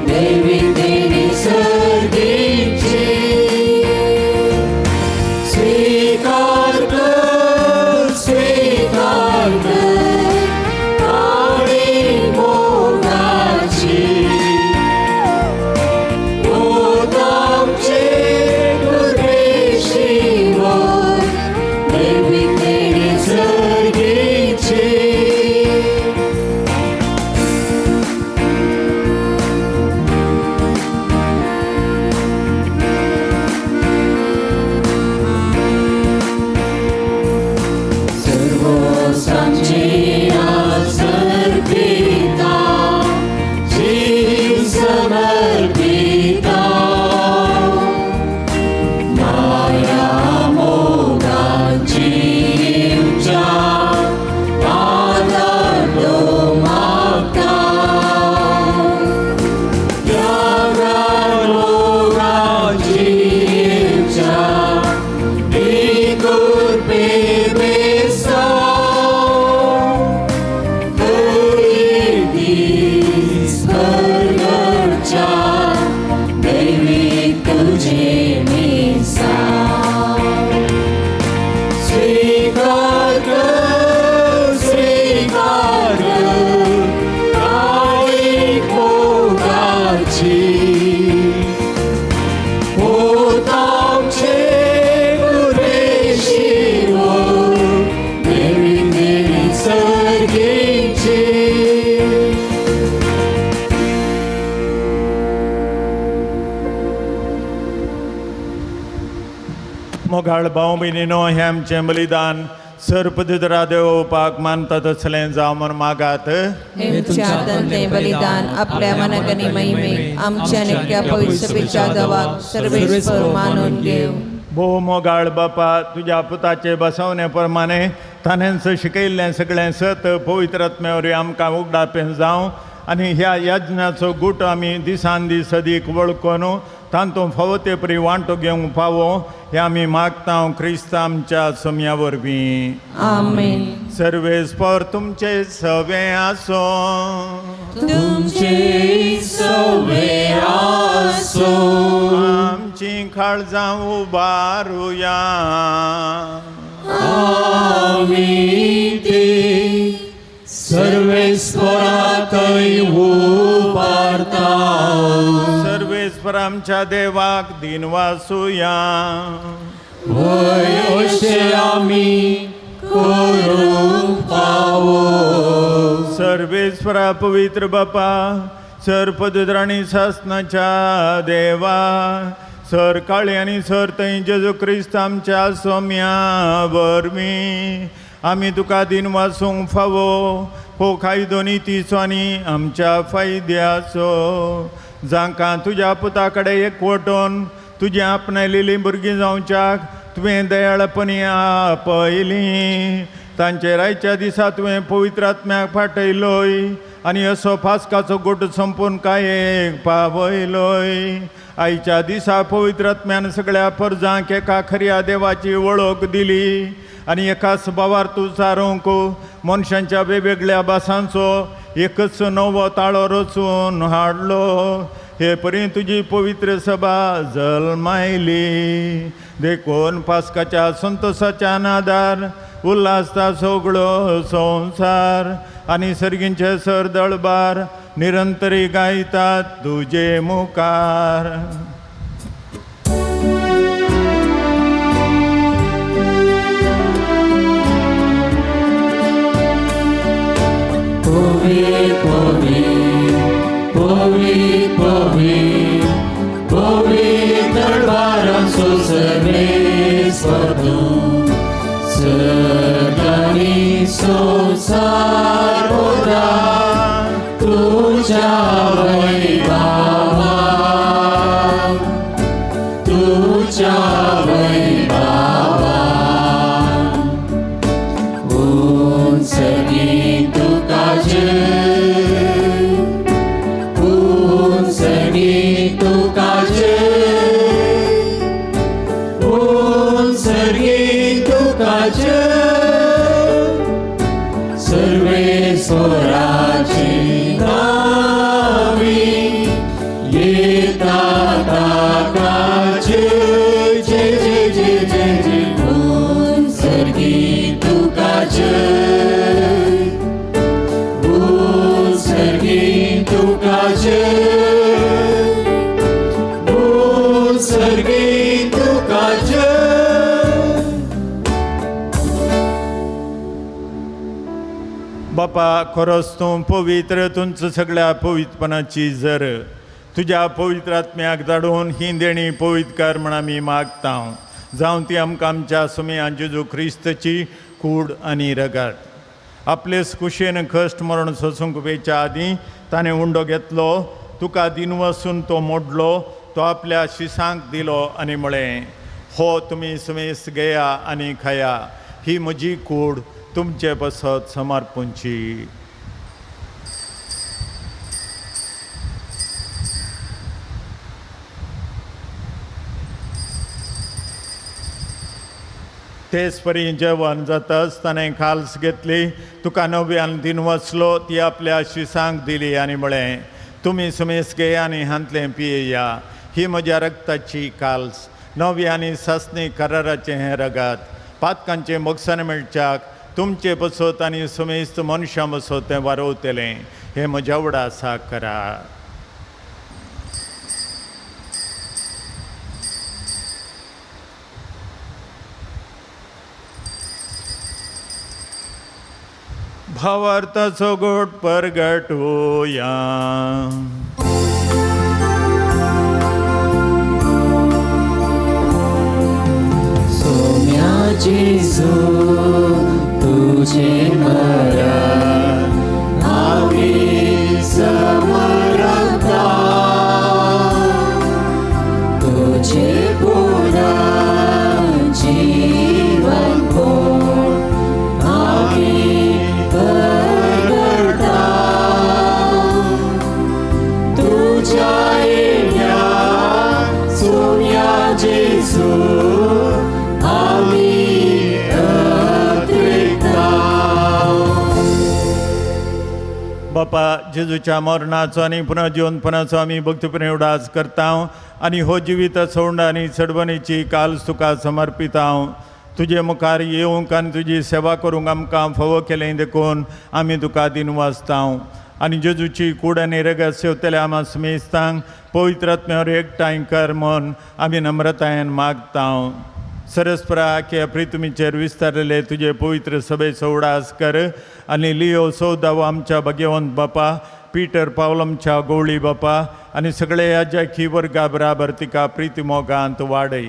देवी देवी सर्गीची, स्वीकार कर स्वीकार कर आनी मोगाची, पोतांचे कृपेशी वय देवी देवी सर्गीची. सर्वसांचे समर्पिता, जीव समर्पिता, माया मोगाची उच्या आदार तो मागता, त्यागार मोगाची उच्या कृपे बेसा, हर दीस हर दैवी तुझे मिसा, स्वीकार कर स्वीकार कर आई मोगाची, पोतांचे कृपेशी वय देवी देवी सर्गीची. मोगाळ भाव भयणीनो, हें आमचें बलिदान सर्पदिदरा देवोवपाक मानता तसलें जावं म्हूण मागात. हे तुमच्या हातांतलें बलिदान आपल्या मनाक आनी महिमेक आमच्या नित्या पवित्र सभेच्या दवाक सर्वेस्पर मानून घेव. भोव मोगाळ बापा, तुज्या पुताचे बसवणे प्रमाणे ताणेंच शिकयल्लें सगळें सत पवित्र आत्म्या वरवीं आमकां उगडापें जावं आनी ह्या यज्ञाचो गूट आमी दिसान दीस अदीक वळखून तांतूंत फावो ते परी वांटो घेवंक फावो हें आमी मागता क्रिस्त आमच्या सोम्या वरवीं. आमेन. सर्वेस्पर तुमचे सवे आसो. तुमचे सवे आसो. आमची काळजां उबारुया. आमी ती सर्वेस्पराकय उबारता. सर्वेस्पर आमच्या देवाक दिनवासुया. वय अशें आमी करूंक फावो. सर्वेस्परा पवित्र बापा, सर पवित्र आनी सासनाच्या देवा, सर काळी आनी सर थंय जेजू क्रिस्त आमच्या सोम्या वरवीं आमी तुका दिनवासूंक फावो हो कायदो नितीचो आनी आमच्या फायद्याचो. जांकां तुज्या पुता कडेन एकवटून तुजें आपणायलेलीं भुरगीं जावच्याक तुवें दयाळपणी आपयलीं, तांचेर आयच्या दिसा तुवें पवित्र आत्म्याक फाटयलोय आनी असो फास्काचो गोट संपून काय एक पावयलोय. आयच्या दिसा पवित्र आत्म्यान सगळ्या परजांक एका खऱ्या देवाची वळख दिली आनी एकाच भावार तूं सारूंक मनशांच्या वेगवेगळ्या भासांचो एकच नवो ताळो रचून हाडलो. हे परी तुजी पवित्र सभा जल्मायली. देखून पास्काच्या संतोसाच्या नादार उल्हासता सगळो संवसार आनी सर्गींचे सरदळबार निरंतरी गायतात तुजे मुखार. पवी पवी पवी पवी पवित्र दळबारांचो सर्वेस्पर तूं, सर्गांनी संवसार भरला तुज्या वैभवान, तुज्या वैभवान. उंचगी तुका जय, उंचगी तुका जय, उंचगी तुका जय. सर्वेस्पराचे नावी येता ताका जय जय जय जय जय जय. उंचगी तुका जय, उंचगी तुका जय, उंचगी तुका जय. बापा खरोच तूं पवित्र, तुमचं सगळ्या पवित्रपणाची जर तुज्या पवित्र आत्म्याक धाडून ही देणी पवित्र कर म्हण आमी मागता. जावं ती आमकां आमच्या सुमया जेजू क्रिस्तची कूड आनी रगत. आपलेच कुशेन कश्ट मरण सोसूंक वेच्या आदीं ताणें उंडो घेतलो, तुका दिनवसून तो मोडलो, तो आपल्या शिसांक दिलो आनी म्हळें, हो तुमी सुमेस घेया आनी खाया, ही म्हजी कूड तुमचे पसत समर्पूंची. तेच परी जेवण जाताच ताणें खाल्स घेतली, तुका नव्यान दिन वचलो, ती आपल्या शिसांक दिली आनी म्हळें, तुमी सुमेस घेया आनी हांतलें पियेया, ही म्हज्या रक्ताची काल्स, नवी आनी सासणी कराराचें हें रगत, पातकांचें मोगसाण मेळच्याक तुमचे बसत आनी सुमेस्त मनशां बसत तें वारोवतलें, हें म्हज्या उडासा करा. भावार्थाचो गोट परगटूया. सोम्या जेजू तुझे मरण आमी समरता तुझे पुनः जीवन कोण आमी परगडता तुझ्या येण्या सोम्या जेजू आमी अत्रेकता. बापा जेजूच्या मरणाचो आनी पुनर्जिवनपणाचो आमी भक्तीपणे उडास करता आनी हो जिवीत सोंड आनी चडवणीची काल तुका समर्पिता. तुजे मुखार येवंक आनी तुजी सेवा करूंक आमकां फावो केलें देखून आमी तुका दिनवासता. आनी जेजूची कूड आनी रगत सेवतल्या आमा समेस्तांक पवित्र आत्म्यावर एकठांय कर म्हूण आमी नम्रतायेन मागता. सरस्परा आख्या प्रितमीचेर विस्तारलेले तुजे पवित्र सभेचो उडास कर आनी लियो सौदाव आमच्या भगवंत बापा, पीटर पावल आमच्या गवळी बापा आनी सगळे ह्या वर्गा बराबर तिका प्रिती मोगांत वाडय.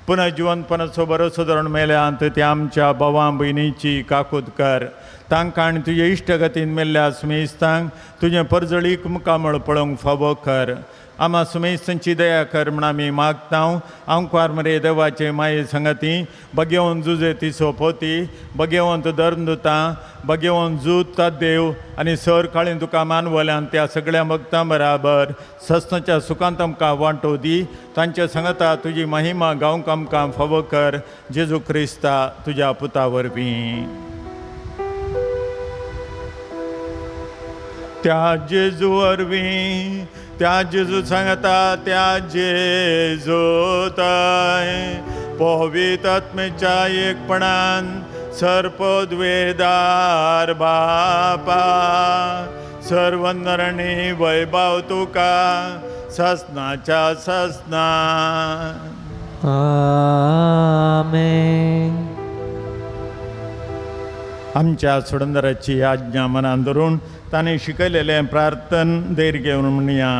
पुनः जिवनपणाचो भरोसो धरून मेल्यांत त्या आमच्या भावां भयणीची काकूत कर. तांकां आनी तुजे इश्टगतीन मेल्ल्या सुमेस्तांक तुजें परजळीक मुखामळ पळोवंक फावो कर. आमा सुमेस्तांची दया कर म्हण आमी मागता. आंकवार मरे देवाचे माये संगती भगेवन जुजे तिसो पोती भगेवंत धर्मदुतां भगेवन जूत देव आनी सर काळीन तुका मानवल्यान त्या सगळ्या भक्तां बराबर सस्नाच्या सुखांत आमकां वांटो दी. तांच्या संगता तुजी महिमा गावंक आमकां फावो कर. जेजू क्रिस्ता तुज्या पुता वरवीं. त्या जेजू वरवीं, त्या जेजू सांगता, त्या जेजू ताय पवित्र आत्म्याच्या एकपणान सर्पद्वेदार बापा सर्वनरणी वैभव तुका ससनाच्या ससना. आमेन. आमच्या सोडंदराची आज्ञा मनान धरून ताणें शिकयलेलें प्रार्थन धैर्य घेवन म्हणया.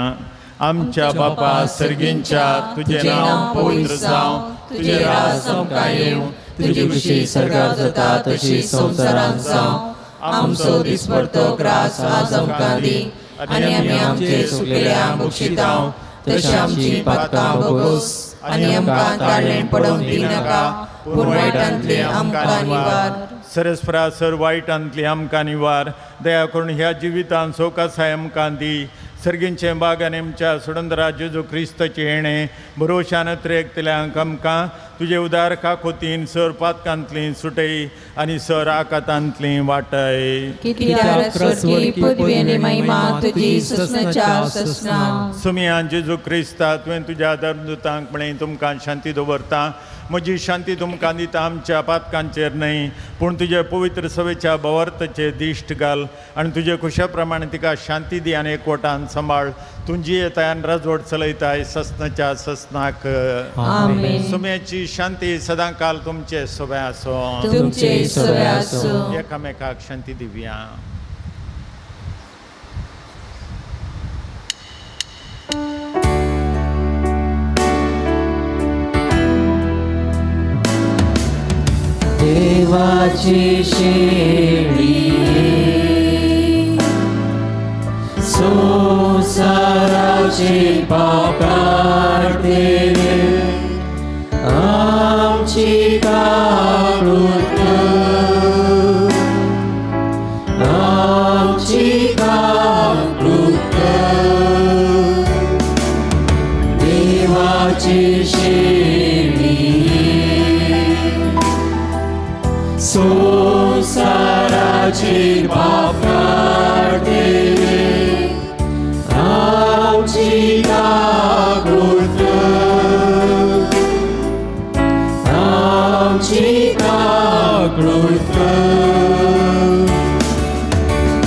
आमच्या बापा सर्गींच्या तुजें नांव पवित्र जावं, तुजें राज आमकां येवं, तुजी खुशी सर्गार जाता तशी संवसारांत जावं. आमचो दिसपडतो ग्रास आज आमकां दी आनी आमी आमचे सुकलेल्या बक्षितांव तशी आमची पातकां भोगोस आनी आमकां ताळेण पडोवंक दिनाका, पूण वायटांतले आमकां निवार. सरस्परा सर वायटांतली आमकां निवार. दया करून ह्या जिवितान सोकासाय आमकां दी. सर्गींचे बाग आनी आमच्या सुडंदरा जेजू क्रिस्ताचें येणें भरोशान त्रेकतल्यांक आमकां तुजे उदार काकोतीन सर पातकांतली सुटय आनी सर आकातांतली वाटय. कित्याक स्वर्गी पदवी आनी महिमा तुजी ससनाच्या ससना. सुमिया जेजू क्रिस्ता तुवें तुज्या धर्मदूतांक म्हळें तुमकां शांती दवरता, म्हजी शांती तुमकां दिता. आमच्या पातकांचेर न्हय पूण तुजे पवित्र सभेच्या भवार्थाचेर दिश्ट घाल आनी तुजे खुशा प्रमाणे तिका शांती दी आनी एकवटान सांबाळ. तुजी येतायन राजवट चलयताय ससनाच्या ससनाक. आमेन. सुम्याची शांती सदांकाल तुमचे सोबे आसो. तुमचे सोबे आसूं. एकामेकाक शांती दिवया. देवाची शेळी संसाराचे पाप काडतेले आमची काकूत कर, आमची काकूत कर. देवाची शेळी संसाराचे पाप काडतेले आमची काकूत कर, आमची काकूत कर.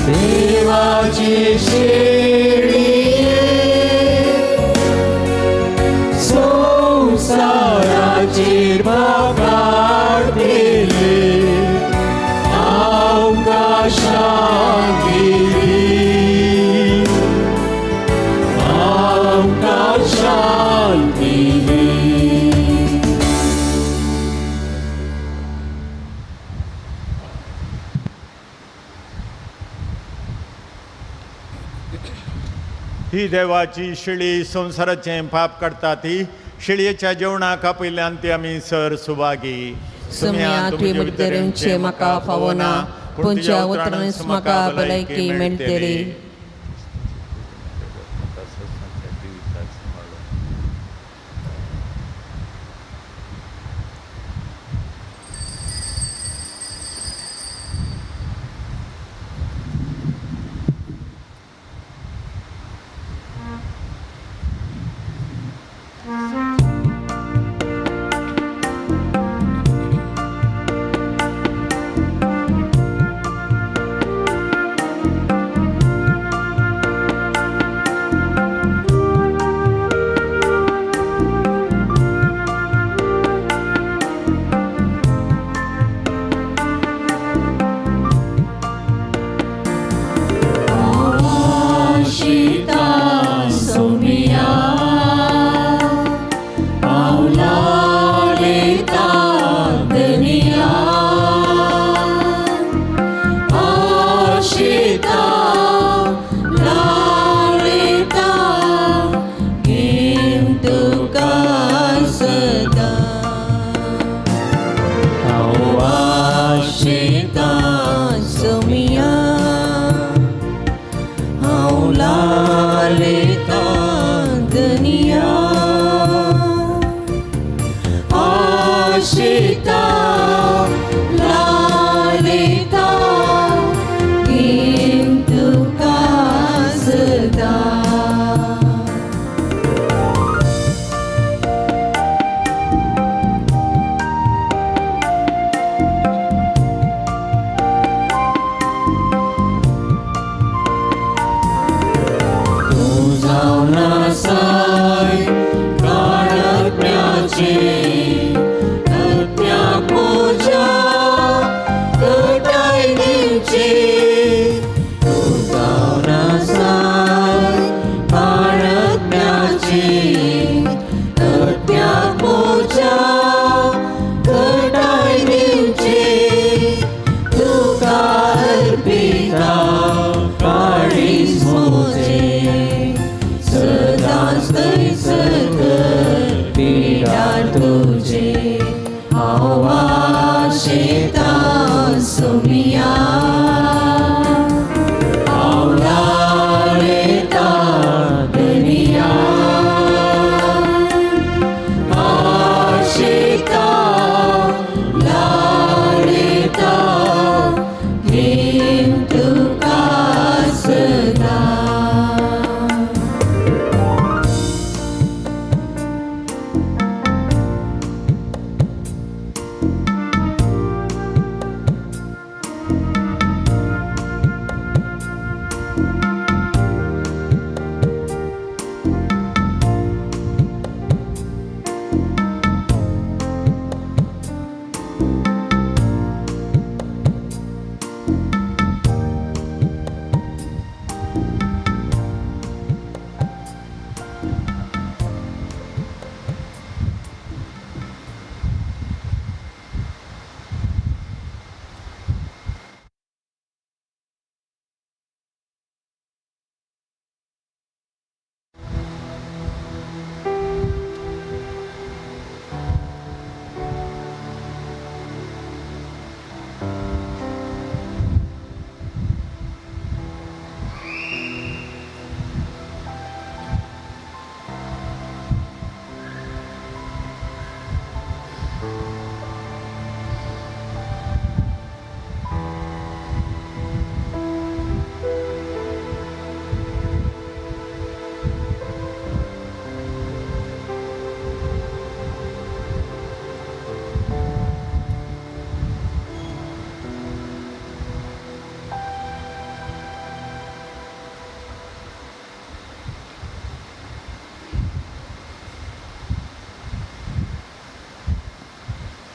देवाची शेळी संसाराचे पाप काडतेले आमकां शांती. ही देवाची शिळी संवसाराचें पाप काडटा ती शिळयेच्या जेवणाक आपयल्यान ती आमी सर सुभागी. सुम्या तुवें भितर येवचें म्हाका फावना, पूण तुज्या उतरानच म्हाका भलायकी मेळटली.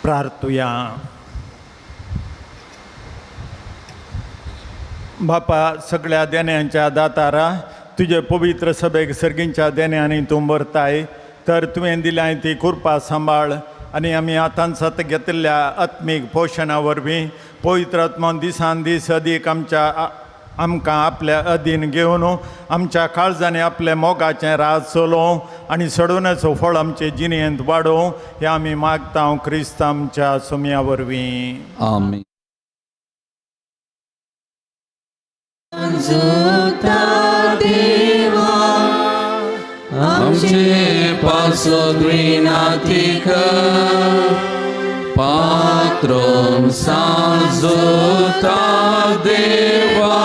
प्रार्थुया. बापा सगळ्या देण्यांच्या दातारा, तुजे पवित्र सभेक सर्गींच्या देण्यांनी तूं भरताय, तर तुवें दिल्याय ती कृपा सांबाळ आनी आमी आतां सत घेतिल्ल्या आत्मीक पोशणा वरवीं पवित्र आत्मान दिसान दीस अदीक आमच्या आमकां आपल्या अधीन घेवन आमच्या काळजांनी आपल्या मोगाचें राज चलोवं आनी सडवण्याचो फळ आमचे जिणेंत वाडोवं हें आमी मागता क्रिस्त आमच्या सोम्या वरवीं. आमेन. आमचे पासत विनाती कर पात्रोन सांजोता देवा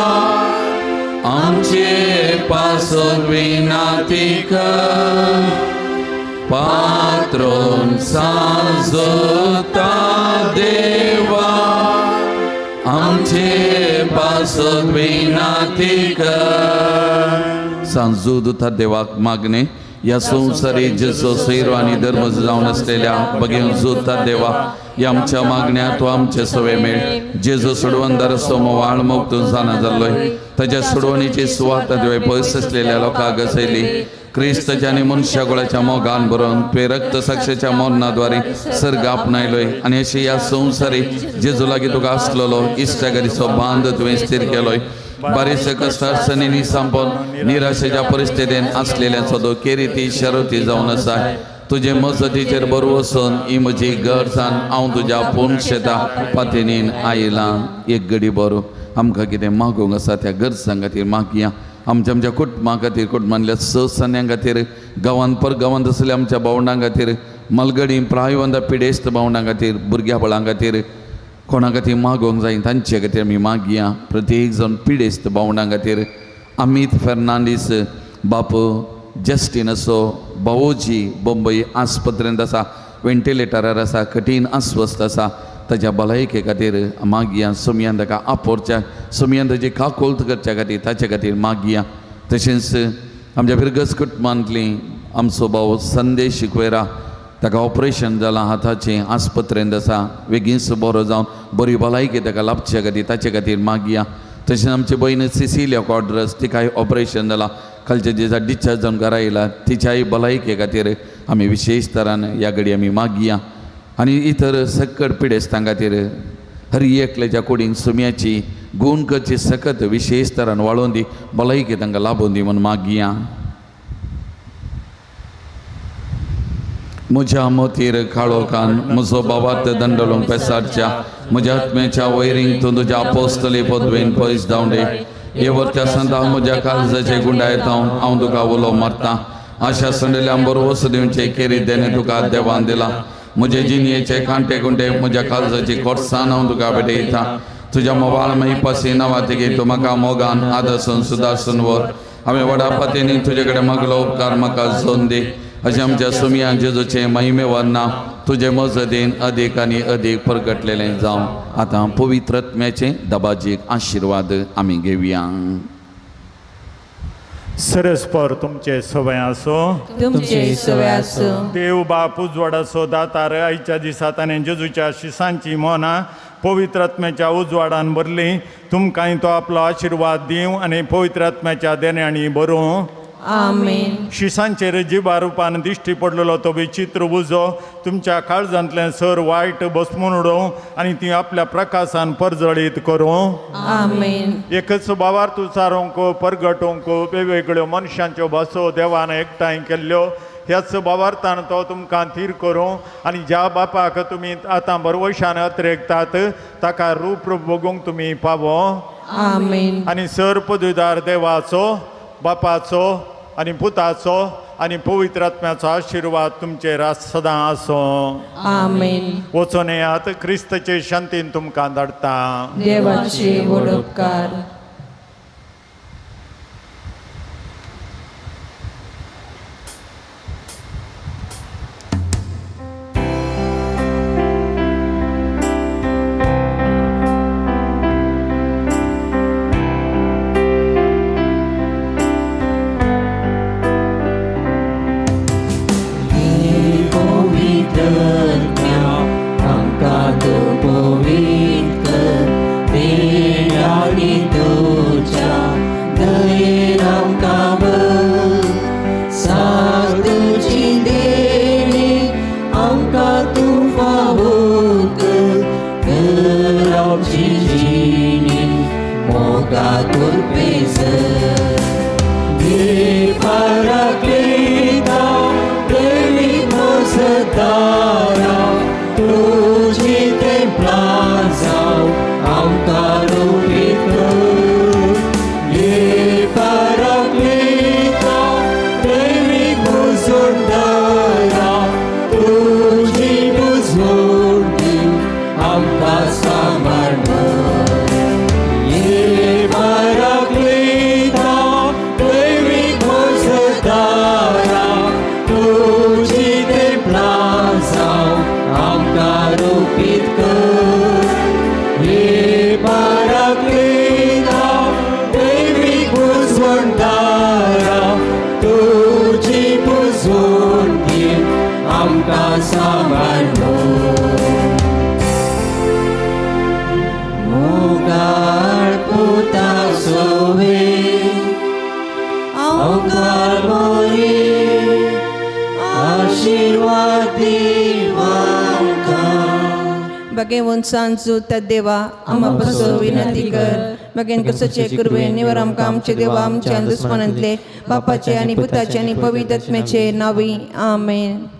आमचे पासत विनाती कर पात्रोन सांजोता देवा आमचे पासत विनाती कर. सांजू दुथा देवाक मागणे या संसारी जसो सैरो आनी धर्म जावन आसलेल्या बगेन जोता देवा या आमच्या मागण्या तो आमचे सवे मेळ. जेजो सोडवणदार सोमवाळ मोग तूं जाणा जाल्लोय ताच्या सोडवणीची सुवात तुवें पयस आसलेल्या लोकांक घसयली. क्रिस्तच्या आनी मनशा गोळाच्या मोगान बरोवन तुवें रक्त साक्षेच्या मरणाद्वारे सर्ग आपणायलोय आनी अशें ह्या संवसारी जेजू लागीं तुका आसलेलो इश्टागरीचो बांद तुवें स्थीर केलोय. बारीस कश्टासनी सांपोन निराशेच्या परिस्थितीन आसलेल्यांचो तो केरिती शरती जावन आसा. तुजे मजतीचेर बरो वचून ही म्हजी गरजान हांव तुज्या पूर्ण शेता पातीनीन आयलां. एक गडी बरो आमकां कितें मागूंक आसा त्या गरजां खातीर मागया. आमच्या आमच्या कुटुंबा खातीर, कुटुंबांतल्या स सान्यां खातीर, गांवांत पर गांवांत आसलेल्या आमच्या भावंडां खातीर, मलगडी प्रायवंदा पिडेस्त भावंडां खातीर, भुरग्या बळां खातीर, कोणा खातीर मागोवंक जाय तांचे खातीर आमी मागया. प्रत्येक जाण पिडेस्त भावंडां खातीर अमीत फेर्नांडीस बाप जस्टीन असो भावोजी बंबई आस्पत्रेंत आसा, वेंटिलेटरार आसा, कठीण अस्वस्थ आसा, ताच्या भलायके खातीर मागया. सोमयान ताका आपोरच्या सोमयान ताची काकोल्त करच्या खातीर ताचे खातीर मागया. तशेंच आमच्या फिरगज कुटुंबांतली आमचो भाव संदेश शिकवेरा ताका ऑपरेशन जालां हाताचें, आस्पत्रेंत आसा, बेगीनच बरो जावन बरी भलायकी ताका लाभच्या खातीर ताचे खातीर मागया. तशेंच आमची भयण सिसिलिया क्वाड्रस तिकाय ऑपरेशन जालां, कालच्या दिसा डिस्चार्ज जावन घरा येयला, तिच्याय भलायके खातीर आमी विशेश तरान ह्या घडी आमी मागया. आनी इतर सकट पिडेस्तां खातीर हर एकल्याच्या कुडीन सुम्याची गूण करची सकत विशेश तरान वाळोवन दी, भलायकी तांकां लाबोवन दी म्हूण मागया. म्हज्या मोतीर काळोखान म्हजो बाबात दंडलोंक पेसारच्या म्हज्या आत्म्याच्या वैरींक तूं तुज्या आपोस्तली पदवेन पयस धांवडे. हे वरत्या संता म्हज्या काळजाचे गुंडायत हांव तुका उलो मारता. आशा संडल्या बरोवस दिवचे केरी देणे तुका देवान दिला. म्हजे जिणयेचे कांटे कुंटे म्हज्या काळजाची कोटसान हांव तुका भेटयता. तुज्या मोबायल माई नांवा तूं म्हाका मोगान आदर्शन सुदारसून व्हर. हांवें व्हडा पातींनी तुजे कडेन मागलो उपकार म्हाका जोन दी. अशें आमच्या सुमया जेजूचे महिमेवान नांव तुजे मजतीन अदीक आनी अदीक परगटलेलें जावं. आतां पवित्र आत्म्याचे दबाजीक आशिर्वाद आमी घेवया. सरस्पर तुमचे सवय आसो, तुमचे सवय आसो. देव बाप उजवाडाचो दातार आयच्या दिसा ताणें जेजूच्या शिसांची मोनां पवित्र आत्म्याच्या उजवाडान भरली. तुमकांय तो आपलो आशिर्वाद दिवं आनी पवित्र आत्म्याच्या देण्यांनी भरूं. आमेन. शिसांचेर जिबा रुपान दिश्टी पडलेलो तो विचित्र उजो तुमच्या काळजांतलें सर वायट बसमून उडोवं आनी ती आपल्या प्रकाशान परजळीत करूं. आमेन. एकच बावार्थ उचारूंक परगटूंक वेगवेगळ्यो मनशांच्यो भासो देवान एकठांय केल्ल्यो ह्याच बावार्थान तो तुमकां थीर करूं आनी ज्या बापाक तुमी आतां बरवशान अत्रेकतात ताका रूप रूप भोगूंक तुमी पावो. आमेन. आनी सर पदवीदार देवाचो बापाचो आनी पुताचो आनी पवित्र आत्म्याचो आशिर्वाद तुमचेर सदां आसूं. आमेन. वचून येयात, क्रिस्तचे शांतीन तुमकां धाडटा. देवाचे व्हड उपकार. Moga आशिर्वाद दी आमकां. बगेवन सांजू त्या देवा आमा पसो विनंती कर. बगेन कसोचे कुरवे निवर आमकां आमचे देवा आमच्या दुस्मनांतले बापाचे आनी पुताचे आनी पवित्र आत्म्याचे नावी. आमेन.